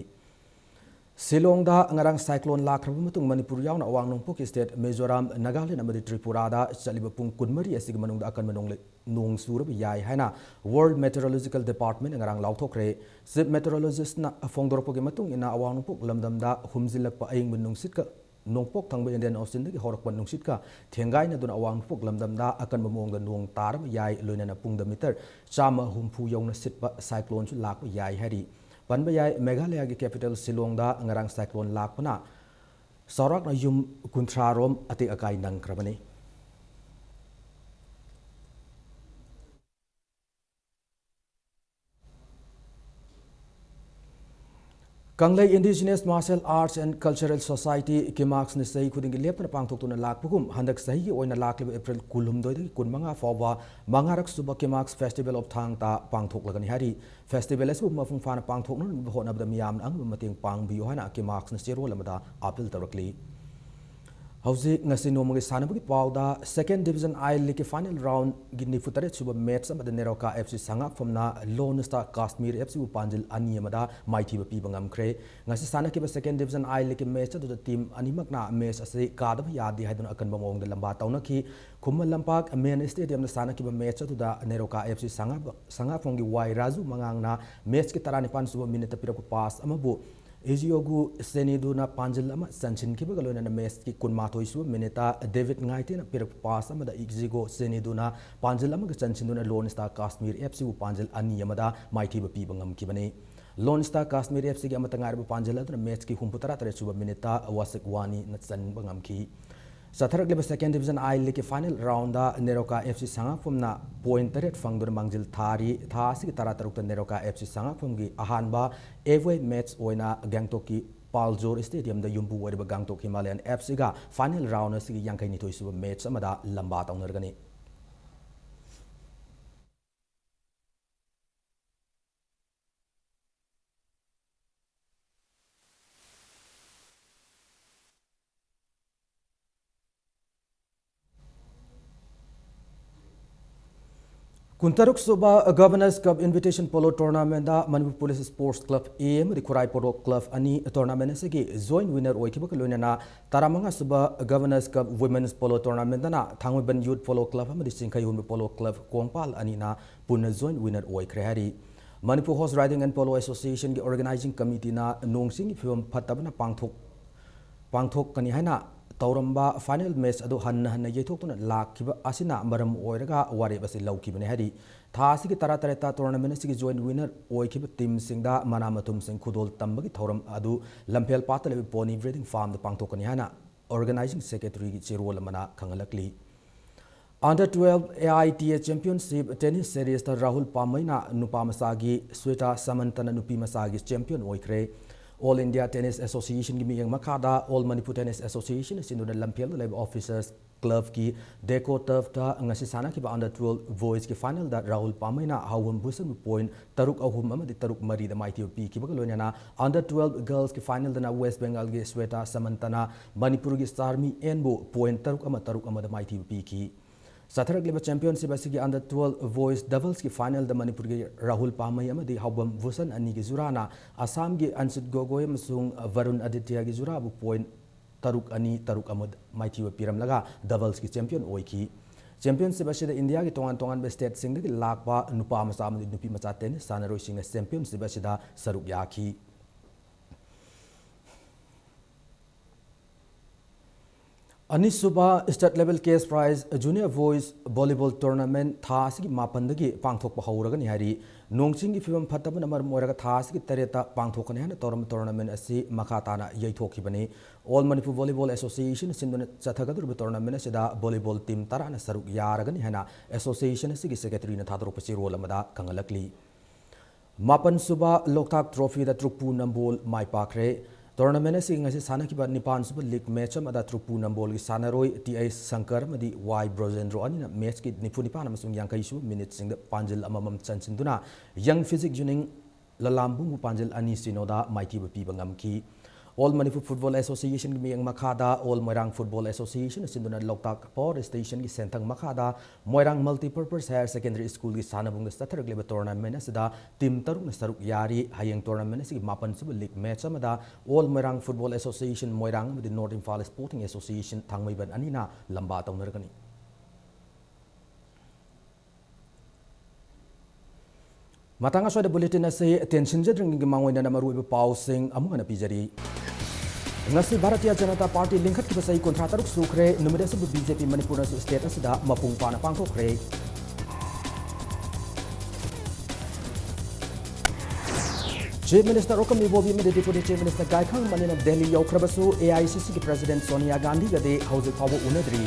ꯁꯤꯂꯣꯡꯗ ꯉꯔꯥꯡ cyclone ꯂꯥꯛꯈ꯭ꯔꯕ ꯃꯇꯨꯡ ꯃꯅꯤꯄꯨꯔ ꯌꯥꯎꯅ ꯑꯋꯥꯡ ꯅꯣꯡꯄꯣꯛꯀꯤ state ꯃꯤꯖꯣꯔꯥꯝ, ꯅꯥꯒꯥꯂꯦꯟ ꯑꯃꯗꯤ ꯇ꯭ꯔꯤꯄꯨꯔꯥꯗ ꯆꯠꯂꯤꯕ ꯄꯨꯡ ꯀꯨꯟꯃꯔꯤ ꯑꯁꯤꯒꯤ ꯃꯅꯨꯡꯗ ꯑꯀꯟꯕ ꯅꯣꯡꯂꯩ-, ꯅꯣꯡ ꯆꯨꯔꯕ ꯌꯥꯏ ꯍꯥꯏꯅ World Meteorological Department ꯉꯔꯥꯡ ꯂꯥꯎꯊꯣꯛꯈ꯭ꯔꯦ꯫ Chief Meteorologistꯅ ꯐꯣꯡꯗꯣꯔꯛꯄꯒꯤ ꯃꯇꯨꯡ ꯏꯟꯅ, ꯑꯋꯥꯡ ꯅꯣꯡꯄꯣꯛ ꯂꯝꯗꯝꯗ ꯍꯨꯝꯖꯤꯜꯂꯛꯄ ꯑꯌꯤꯡꯕ ꯅꯨꯡꯁꯤꯠꯀ ꯅꯣꯡꯄꯣꯛ ꯊꯪꯕ Indian Oceanꯗꯒꯤ ꯍꯧꯔꯛꯄ ꯅꯨꯡꯁꯤꯠꯀ ꯊꯦꯡꯒꯥꯏꯅꯗꯨꯅ ꯑꯋꯥꯡ ꯅꯣꯡꯄꯣꯛ ꯂꯝꯗꯝꯗ ꯑꯀꯟꯕ ꯃꯑꯣꯡꯗ ꯅꯣꯡ ꯇꯥꯔꯕ ꯌꯥꯏ, ꯂꯣꯏꯅꯅ ꯄꯨꯡꯗ meter ꯆꯥꯝꯃ ꯍꯨꯝꯐꯨ ꯌꯧꯅ ꯁꯤꯠꯄ cycloneꯁꯨ ꯂꯥꯛꯄ ꯌꯥꯏ ꯍꯥꯏꯔꯤ꯫ ꯄꯟꯕ ꯌꯥꯏ, ꯃꯦꯘꯥꯂꯌꯥꯒꯤ capital ꯁꯤꯂꯣꯡꯗ ꯉꯔꯥꯡ cyclone ꯂꯥꯛꯄꯅ ꯆꯥꯎꯔꯥꯛꯅ ꯌꯨꯝ ꯀꯨꯟꯊ꯭ꯔꯥ ꯔꯣꯝ ꯑꯇꯦꯛ ꯑꯀꯥꯏ ꯅꯪꯈ꯭ꯔꯕꯅꯤ꯫ ꯀꯪꯂꯩ Indigenous Martial Arts and Cultural Society, ꯀꯤꯃꯥꯛꯁꯅ ꯆꯍꯤ ꯈꯨꯗꯤꯡꯒꯤ ꯂꯦꯞꯇꯅ ꯄꯥꯡꯊꯣꯛꯇꯨꯅ ꯂꯥꯛꯄꯒꯨꯝ, ꯍꯟꯗꯛ ꯆꯍꯤꯒꯤ ꯑꯣꯏꯅ ꯂꯥꯛꯂꯤꯕ April ꯀꯨꯟꯍꯨꯝꯗꯣꯏꯗꯒꯤ ꯀꯨꯟꯃꯉꯥ ꯐꯥꯎꯕ ꯃꯉꯥꯔꯛ ꯁꯨꯕ ꯀꯤꯃꯥꯛꯁ Festival of ꯊꯥꯡ ꯇꯥ ꯄꯥꯡꯊꯣꯛꯂꯒꯅꯤ ꯍꯥꯏꯔꯤ꯫ Festival ꯑꯁꯤꯕꯨ ꯃꯄꯨꯡ ꯐꯥꯅ ꯄꯥꯡꯊꯣꯛꯅꯅꯕ ꯍꯣꯠꯅꯕꯗ ꯃꯤꯌꯥꯝꯅ ꯑꯉꯝꯕ ꯃꯇꯦꯡ ꯄꯥꯡꯕꯤꯌꯨ ꯍꯥꯏꯅ ꯀꯤꯃꯥꯛꯁꯅ ꯆꯦꯔꯣꯜ ꯑꯃꯗ appeal ꯇꯧꯔꯛꯂꯤ꯫ ꯍꯧꯖꯤꯛ ꯉꯁꯤ ꯅꯣꯡꯃꯒꯤ ꯁꯥꯟꯅꯕꯒꯤ ꯄꯥꯎꯗ, Second Division I Leagueꯀꯤ final roundꯒꯤ ꯅꯤꯐꯨ ꯇꯔꯦꯠ ꯁꯨꯕ match ꯑꯃꯗ NEROCA F C ꯁꯉꯥꯛꯐꯝꯅ Lone Star Kashmir F Cꯕꯨ ꯄꯥꯟꯖꯤꯜ ꯑꯅꯤ ꯑꯃꯗ ꯃꯥꯏꯊꯤꯕ ꯄꯤꯕ ꯉꯝꯈ꯭ꯔꯦ꯫ ꯉꯁꯤ ꯁꯥꯟꯅꯈꯤꯕ Second Division I Leagueꯀꯤ match ꯑꯗꯨꯗ team ꯑꯅꯤꯃꯛꯅ match ꯑꯁꯤ ꯀꯥꯗꯕ ꯌꯥꯗꯦ ꯍꯥꯏꯗꯨꯅ ꯑꯀꯟꯕ ꯃꯑꯣꯡꯗ ꯂꯝꯕꯥ ꯇꯧꯅꯈꯤ꯫ ꯈꯨꯃꯟ ꯂꯝꯄꯥꯛ main stadiumꯗ ꯁꯥꯟꯅꯈꯤꯕ match ꯑꯗꯨꯗ ꯅꯦꯔꯣꯀꯥ F C ꯁꯉꯥꯛ-, ꯁꯉꯥꯛꯐꯝꯒꯤ ꯋꯥꯏ ꯔꯥꯖꯨ ꯃꯉꯥꯡꯅ matchꯀꯤ ꯇꯔꯥꯅꯤꯄꯥꯟ ꯁꯨꯕ minuteꯇ ꯄꯤꯔꯛꯄ pass ꯑꯃꯕꯨ ꯏꯖꯤꯑꯣꯒꯨ ꯁꯦꯅꯤꯗꯨꯅ ꯄꯥꯟꯖꯤꯜ ꯑꯃ ꯆꯟꯁꯤꯟꯈꯤꯕꯒ ꯂꯣꯏꯅꯅ matchꯀꯤ ꯀꯨꯟꯃꯥꯊꯣꯏ ꯁꯨꯕ minuteꯇ ꯗꯦꯕꯤꯠ ꯉꯥꯏꯇꯦꯅ ꯄꯤꯔꯛꯄ pass ꯑꯃꯗ ꯏꯖꯤꯑꯣꯒꯨ ꯁꯦꯅꯤꯗꯨꯅ ꯄꯥꯟꯖꯤꯜ ꯑꯃꯒ ꯆꯟꯁꯤꯟꯗꯨꯅ Lone Star Kashmir F Cꯕꯨ ꯄꯥꯟꯖꯤꯜ ꯑꯅꯤ ꯑꯃꯗ ꯃꯥꯏꯊꯤꯕ ꯄꯤꯕ ꯉꯝꯈꯤꯕꯅꯤ꯫ Lone Star Kashmir F Cꯒꯤ ꯑꯃꯠꯇ ꯉꯥꯏꯔꯕ ꯄꯥꯟꯖꯤꯜ ꯑꯗꯨꯅ matchꯀꯤ ꯍꯨꯝꯐꯨ ꯇꯔꯥ ꯇꯔꯦꯠ ꯁꯨꯕ minuteꯇ ꯋꯥꯁꯤꯛ ꯋꯥꯅꯤꯅ ꯆꯟꯕ ꯉꯝꯈꯤ꯫ ꯆꯠꯊꯔꯛꯂꯤꯕ Second Division I Leagueꯀꯤ final roundꯗ NEROCA F C ꯁꯉꯥꯛꯐꯝꯅ point ꯇꯔꯦꯠ ꯐꯪꯗꯨꯅ ꯃꯥꯡꯖꯤꯜ ꯊꯥꯔꯤ꯫ ꯊꯥ ꯑꯁꯤꯒꯤ ꯇꯔꯥꯇꯔꯨꯛꯇ ꯅꯦꯔꯣꯀꯥ F C ꯁꯉꯥꯛꯐꯝꯒꯤ ꯑꯍꯥꯟꯕ away match ꯑꯣꯏꯅ ꯒꯦꯡꯇꯣꯛꯀꯤ ꯄꯥꯜꯖꯣꯔ stadiumꯗ ꯌꯨꯝꯕꯨ ꯑꯣꯏꯔꯤꯕ Gangtok Himalayan F Cꯒ final round ꯑꯁꯤꯒꯤ ꯌꯥꯡꯈꯩꯅꯤꯊꯣꯏ ꯁꯨꯕ match ꯑꯃꯗ ꯂꯝꯕꯥ ꯇꯧꯅꯔꯒꯅꯤ꯫ ꯀꯨꯟꯇꯔꯨꯛ ꯁꯨꯕ Governors Cup Invitation Polo Tournamentꯗ Manipur police sports club A ꯑꯃꯗꯤ ꯈꯨꯔꯥꯏ ꯄꯣꯂꯣ ꯀ꯭ꯂꯕ ꯑꯅꯤ ꯇꯣꯔꯅꯥꯃꯦꯟ ꯑꯁꯤꯒꯤ ꯖꯣꯏꯟꯠ ꯋꯤꯟꯅꯔ ꯑꯣꯏꯈꯤꯕꯒ ꯂꯣꯏꯅꯅ ꯇꯔꯥꯃꯉꯥ ꯁꯨꯕ Governors Cup Women's Polo Tournamentꯗꯅ ꯊꯥꯡꯃꯩꯕꯟ ꯌꯨꯠ ꯄꯣꯂꯣ ꯀ꯭ꯂꯕ ꯑꯃꯗꯤ ꯆꯤꯡꯈꯩꯍꯨꯟꯕ ꯄꯣꯂꯣ ꯀ꯭ꯂꯕ ꯀꯣꯡꯄꯥꯜ ꯑꯅꯤꯅ ꯄꯨꯟꯅ ꯖꯣꯏꯟꯠ ꯋꯤꯟꯅꯔ ꯑꯣꯏꯈ꯭ꯔꯦ ꯍꯥꯏꯔꯤ꯫ Manipur horse riding and polo ꯑꯦꯁꯣꯁꯤꯌꯦꯁꯟꯒꯤ ꯑꯣꯔꯒꯅꯥꯏꯖꯤꯡ ꯀꯃꯤꯇꯤꯅ ꯅꯣꯡ ꯆꯤꯡꯒꯤ ꯐꯤꯕꯝ ꯐꯠꯇꯕꯅ ꯄꯥꯡꯊꯣꯛ ꯄꯥꯡꯊꯣꯛꯀꯅꯤ ꯍꯥꯏꯅ ꯇꯧꯔꯝꯕ ꯐꯥꯏꯅꯦꯜ ꯃꯦꯆ ꯑꯗꯨ ꯍꯟꯅ ꯍꯟꯅ ꯌꯩꯊꯣꯛꯇꯨꯅ ꯂꯥꯛꯈꯤꯕ ꯑꯁꯤꯅ ꯃꯔꯝ ꯑꯣꯏꯔꯒ ꯋꯥꯔꯦꯞ ꯑꯁꯤ ꯂꯧꯈꯤꯕꯅꯤ ꯍꯥꯏꯔꯤ꯫ ꯊꯥ ꯑꯁꯤꯒꯤ ꯇꯔꯥꯇꯔꯦꯠꯇ ꯇꯣꯔꯅꯥꯃꯦꯟ ꯑꯁꯤꯒꯤ ꯖꯣꯏꯟꯠ ꯋꯤꯟꯅꯔ ꯑꯣꯏꯈꯤꯕ ꯇꯤꯝꯁꯤꯡꯗ ꯃꯅꯥ ꯃꯊꯨꯝꯁꯤꯡ ꯈꯨꯗꯣꯜ ꯇꯝꯕꯒꯤ ꯊꯧꯔꯝ ꯑꯗꯨ ꯂꯝꯐꯦꯜ ꯄꯥꯠꯇ ꯂꯩꯕ ꯄꯣꯅꯤ ꯕ꯭ꯔꯤꯗꯤꯡ ꯐꯥꯔꯝꯗ ꯄꯥꯡꯊꯣꯛꯀꯅꯤ ꯍꯥꯏꯅ ꯑꯣꯔꯒꯅꯥꯏꯖꯤꯡ ꯁꯦꯀ꯭ꯔꯦꯇꯔꯤꯒꯤ ꯆꯦꯔꯣꯜ ꯑꯃꯅ ꯈꯪꯍꯜꯂꯛꯂꯤ꯫ Under twelve A I T A Championship Tennis Seriesꯇ Rahul ꯄꯥꯃꯩꯅ ꯅꯨꯄꯥ ꯃꯆꯥꯒꯤ, ꯁ꯭ꯋꯦꯇꯥ ꯁꯃꯟꯇꯅ ꯅꯨꯄꯤ ꯃꯆꯥꯒꯤ ꯆꯦꯝꯄꯤꯌꯟ ꯑꯣꯏꯈ꯭ꯔꯦ꯫ All India Tennis Associationꯒꯤ ꯃꯤꯠꯌꯦꯡ ꯃꯈꯥꯗ All Manipur Tennis Association ꯁꯤꯟꯗꯨꯅ ꯂꯝꯐꯦꯜꯗ ꯂꯩꯕ ꯑꯣꯐꯤꯁꯔꯁ ꯀ꯭ꯂꯕꯀꯤ ꯗꯦꯀꯣ ꯇꯔꯐꯇ ꯉꯁꯤ ꯁꯥꯟꯅꯈꯤꯕ Under twelve Boysꯀꯤ ꯐꯥꯏꯅꯦꯜꯗ ꯔꯥꯍꯨꯜ ꯄꯥꯃꯩꯅ ꯍꯥꯎꯕꯝ ꯚꯨꯁꯟꯕꯨ ꯄꯣꯏꯟꯠ ꯇꯔꯨꯛ ꯑꯍꯨꯝ ꯑꯃꯗꯤ ꯇꯔꯨꯛ ꯃꯔꯤꯗ ꯃꯥꯏꯊꯤꯕ ꯄꯤꯈꯤꯕꯒ ꯂꯣꯏꯅꯅ Under twelve Girlsꯀꯤ ꯐꯥꯏꯅꯦꯜꯗꯅ ꯋꯦꯁ ꯕꯦꯡꯒꯥꯜꯒꯤ ꯁ꯭ꯋꯦꯇꯥ ꯁꯃꯟꯇꯅ ꯃꯅꯤꯄꯨꯔꯒꯤ ꯆꯥꯔꯃꯤ ꯑꯦꯟꯕꯨ ꯄꯣꯏꯟꯠ ꯇꯔꯨꯛ ꯑꯃ ꯇꯔꯨꯛ ꯑꯃꯗ ꯃꯥꯏꯊꯤꯕ ꯄꯤꯈꯤ꯫ ꯆꯠꯊꯔꯛꯂꯤꯕ ꯆꯦꯝꯄꯤꯌꯟꯁꯤꯞ ꯑꯁꯤꯒꯤ Under twelve Boys Doublesꯀꯤ ꯐꯥꯏꯅꯦꯜꯗ ꯃꯅꯤꯄꯨꯔꯒꯤ ꯔꯥꯍꯨꯜ ꯄꯥꯃꯩ ꯑꯃꯗꯤ ꯍꯥꯎꯕꯝ ꯚꯨꯁꯟ ꯑꯅꯤꯒꯤ ꯖꯨꯔꯥꯅ ꯑꯁꯥꯝꯒꯤ ꯑꯟꯁꯤꯠ ꯒꯣꯒꯣꯏ ꯑꯃꯁꯨꯡ ꯚꯔꯨꯟ ꯑꯗꯤꯇ꯭ꯌꯒꯤ ꯖꯨꯔꯥꯕꯨ ꯄꯣꯏꯟꯠ ꯇꯔꯨꯛ ꯑꯅꯤ, ꯇꯔꯨꯛ ꯑꯃ ꯃꯥꯏꯊꯤꯕ ꯄꯤꯔꯝꯂꯒ ꯗꯕꯜꯁꯀꯤ ꯆꯦꯝꯄꯤꯌꯟ ꯑꯣꯏꯈꯤ꯫ ꯆꯦꯝꯄꯤꯌꯟꯁꯤꯞ ꯑꯁꯤꯗ ꯏꯟꯗꯤꯌꯥꯒꯤ ꯇꯣꯉꯥꯟ ꯇꯣꯉꯥꯟꯕ ꯁ꯭ꯇꯦꯠꯁꯤꯡꯗꯒꯤ ꯂꯥꯛꯄ ꯅꯨꯄꯥ ꯃꯆꯥ ꯑꯃꯗꯤ ꯅꯨꯄꯤ ꯃꯆꯥ ꯇꯦꯅꯤꯁ ꯁꯥꯟꯅꯔꯣꯏꯁꯤꯡꯅ ꯆꯦꯝꯄꯤꯌꯟꯁꯤꯞ ꯑꯁꯤꯗ ꯁꯔꯨꯛ ꯌꯥꯈꯤ꯫ ꯑꯅꯤꯁꯨꯕ State Level Cash Prize Junior Boys Volleyball Tournament ꯊꯥ ꯑꯁꯤꯒꯤ ꯃꯥꯄꯟꯗꯒꯤ ꯄꯥꯡꯊꯣꯛꯄ ꯍꯧꯔꯒꯅꯤ ꯍꯥꯏꯔꯤ꯫ ꯅꯣꯡ ꯆꯤꯡꯒꯤ ꯐꯤꯕꯝ ꯐꯠꯇꯕꯅ ꯃꯔꯝ ꯑꯣꯏꯔꯒ ꯊꯥ ꯑꯁꯤꯒꯤ ꯇꯔꯦꯠꯇ ꯄꯥꯡꯊꯣꯛꯀꯅꯤ ꯍꯥꯏꯅ ꯇꯧꯔꯝꯕ ꯇꯣꯔꯅꯥꯃꯦꯟ ꯑꯁꯤ ꯃꯈꯥ ꯇꯥꯅ ꯌꯩꯊꯣꯛꯈꯤꯕꯅꯤ꯫ All Manipur Volleyball Association ꯁꯤꯟꯗꯨꯅ ꯆꯠꯊꯒꯗꯧꯔꯤꯕ ꯇꯣꯔꯅꯥꯃꯦꯟ ꯑꯁꯤꯗ ꯚꯣꯂꯤꯕꯣꯜ ꯇꯤꯝ ꯇꯔꯥꯅ ꯁꯔꯨꯛ ꯌꯥꯔꯒꯅꯤ ꯍꯥꯏꯅ ꯑꯦꯁꯣꯁꯤꯌꯦꯁꯟ ꯑꯁꯤꯒꯤ ꯁꯦꯀ꯭ꯔꯦꯇꯔꯤꯅ ꯊꯥꯗꯣꯔꯛꯄ ꯆꯦꯔꯣꯜ ꯑꯃꯗ ꯈꯪꯍꯜꯂꯛꯂꯤ꯫ ꯃꯥꯄꯟꯁꯨꯕ ꯂꯣꯛꯇꯥꯛ ꯇ꯭ꯔꯣꯐꯤꯗ ꯇ꯭ꯔꯨꯛꯄꯨ ꯅꯝꯕꯣꯜ ꯃꯥꯏ ꯄꯥꯛꯈ꯭ꯔꯦ꯫ ꯇꯣꯔꯅꯥꯃꯦꯟ ꯑꯁꯤꯒꯤ ꯉꯁꯤ ꯁꯥꯟꯅꯈꯤꯕ ꯅꯤꯄꯥꯟꯁꯨꯕ ꯂꯤꯒ ꯃꯦꯆ ꯑꯃꯗ ꯇ꯭ꯔꯨꯛꯄꯨ ꯅꯝꯕꯣꯜꯒꯤ ꯁꯥꯟꯅꯔꯣꯏ ꯇꯤ ꯑꯩꯆ ꯁꯪꯀꯔ ꯑꯃꯗꯤ ꯋꯥꯏ ꯕ꯭ꯔꯣꯖꯦꯟꯗ꯭ꯔꯣ ꯑꯅꯤꯅ ꯃꯦꯆꯀꯤ ꯅꯤꯐꯨ ꯅꯤꯄꯥꯟ ꯑꯃꯁꯨꯡ ꯌꯥꯡꯈꯩ ꯁꯨꯕ ꯃꯤꯅꯤꯠꯁꯤꯡꯗ ꯄꯥꯟꯖꯤꯜ ꯑꯃꯃꯝ ꯆꯟꯁꯤꯟꯗꯨꯅ ꯌꯪ ꯐꯤꯖꯤꯛ ꯌꯨꯅꯤꯡ ꯂꯂꯥꯝꯕꯨꯡꯕꯨ ꯄꯥꯟꯖꯤꯜ ꯑꯅꯤ ꯁꯤꯅꯣꯗ ꯃꯥꯏꯊꯤꯕ ꯄꯤꯕ ꯉꯝꯈꯤ꯫ All Manipur Football Association ꯒꯤ ꯃꯤꯠꯌꯦꯡ ꯃꯈꯥꯗ All Moirang Football Association ꯁꯤꯟꯗꯨꯅ ꯂꯣꯛꯇꯥꯛ Power Station ꯒꯤ ꯁꯦꯟꯊꯪ ꯃꯈꯥꯗ Moirang Multipurpose Higher Secondary School ꯒꯤ ꯁꯥꯟꯅꯕꯨꯡꯗ ꯆꯠꯊꯔꯛꯂꯤꯕ tournament ꯑꯁꯤꯗ team ꯇꯔꯨꯛꯅ ꯁꯔꯨꯛ ꯌꯥꯔꯤ꯫ ꯍꯌꯦꯡ tournament ꯑꯁꯤꯒꯤ ꯃꯥꯄꯟ ꯁꯨꯕ league match ꯑꯃꯗ All Moirang Football Association Moirang ꯑꯃꯗꯤ North Imphal Sporting Association ꯊꯥꯡꯃꯩꯕꯟ ꯑꯅꯤꯅ ꯂꯝꯕꯥ ꯇꯧꯅꯔꯒꯅꯤ꯫ ꯃꯇꯥꯡ ꯑꯁ꯭ꯋꯥꯏꯗ bulletin ꯑꯁꯤ ꯇꯦꯟꯁꯤꯟꯖꯗ꯭ꯔꯤꯉꯩꯒꯤ ꯃꯥꯡꯑꯣꯏꯅꯅ ꯃꯔꯨꯑꯣꯏꯕ ꯄꯥꯎꯁꯤꯡ ꯑꯃꯨꯛ ꯍꯟꯅ ꯄꯤꯖꯔꯤ꯫ ꯉꯁꯤ ꯚꯥꯔꯇꯤꯌ ꯖꯅꯇꯥ ꯄꯥꯔꯇꯤ ꯂꯤꯡꯈꯠꯈꯤꯕ ꯆꯍꯤ ꯀꯨꯟꯊ꯭ꯔꯥ ꯇꯔꯨꯛ ꯁꯨꯈ꯭ꯔꯦ꯫ ꯅꯨꯃꯤꯠ ꯑꯁꯤꯕꯨ BJP ꯃꯅꯤꯄꯨꯔꯅꯁꯨ state ꯑꯁꯤꯗ ꯃꯄꯨꯡ ꯐꯥꯅ ꯄꯥꯡꯊꯣꯛꯈ꯭ꯔꯦ꯫ Chief Minister Okam Ibobi ꯑꯃꯗꯤ Deputy Chief Minister ꯒꯥꯏꯈꯥꯡ ꯃꯅꯤꯅ ꯗꯦꯜꯂꯤ ꯌꯧꯈ꯭ꯔꯕꯁꯨ, AICC ꯒꯤ President ꯁꯣꯅꯤꯌꯥ ꯒꯥꯟꯙꯤꯒꯗꯤ ꯍꯧꯖꯤꯛ ꯐꯥꯎꯕ ꯎꯅꯗ꯭ꯔꯤ꯫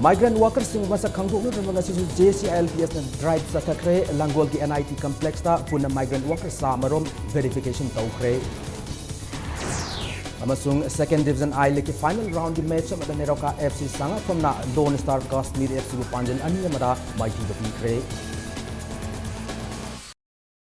Migrant workerꯁꯤꯡ ꯃꯁꯛ ꯈꯪꯗꯣꯛꯅꯗ꯭ꯔꯕ ꯉꯁꯤꯁꯨ JCILPSꯅ drive ꯆꯠꯊꯈ꯭ꯔꯦ꯫ ꯂꯥꯡꯒꯣꯜꯒꯤ NIT complexꯇ ꯄꯨꯟꯅ migrant worker ꯆꯥꯃꯔꯣꯝ verification ꯇꯧꯈ꯭ꯔꯦ꯫ ꯑꯃꯁꯨꯡ second division I leagueꯀꯤ final roundꯀꯤ match ꯑꯃꯗ NEROCA FC ꯁꯉꯥꯏꯌꯨꯝꯐꯝꯅ Lone Star Kashmir FCꯕꯨ ꯄꯥꯟꯖꯤꯜ ꯑꯅꯤ ꯑꯃꯗ ꯃꯥꯏꯊꯤꯕ ꯄꯤꯈ꯭ꯔꯦ꯫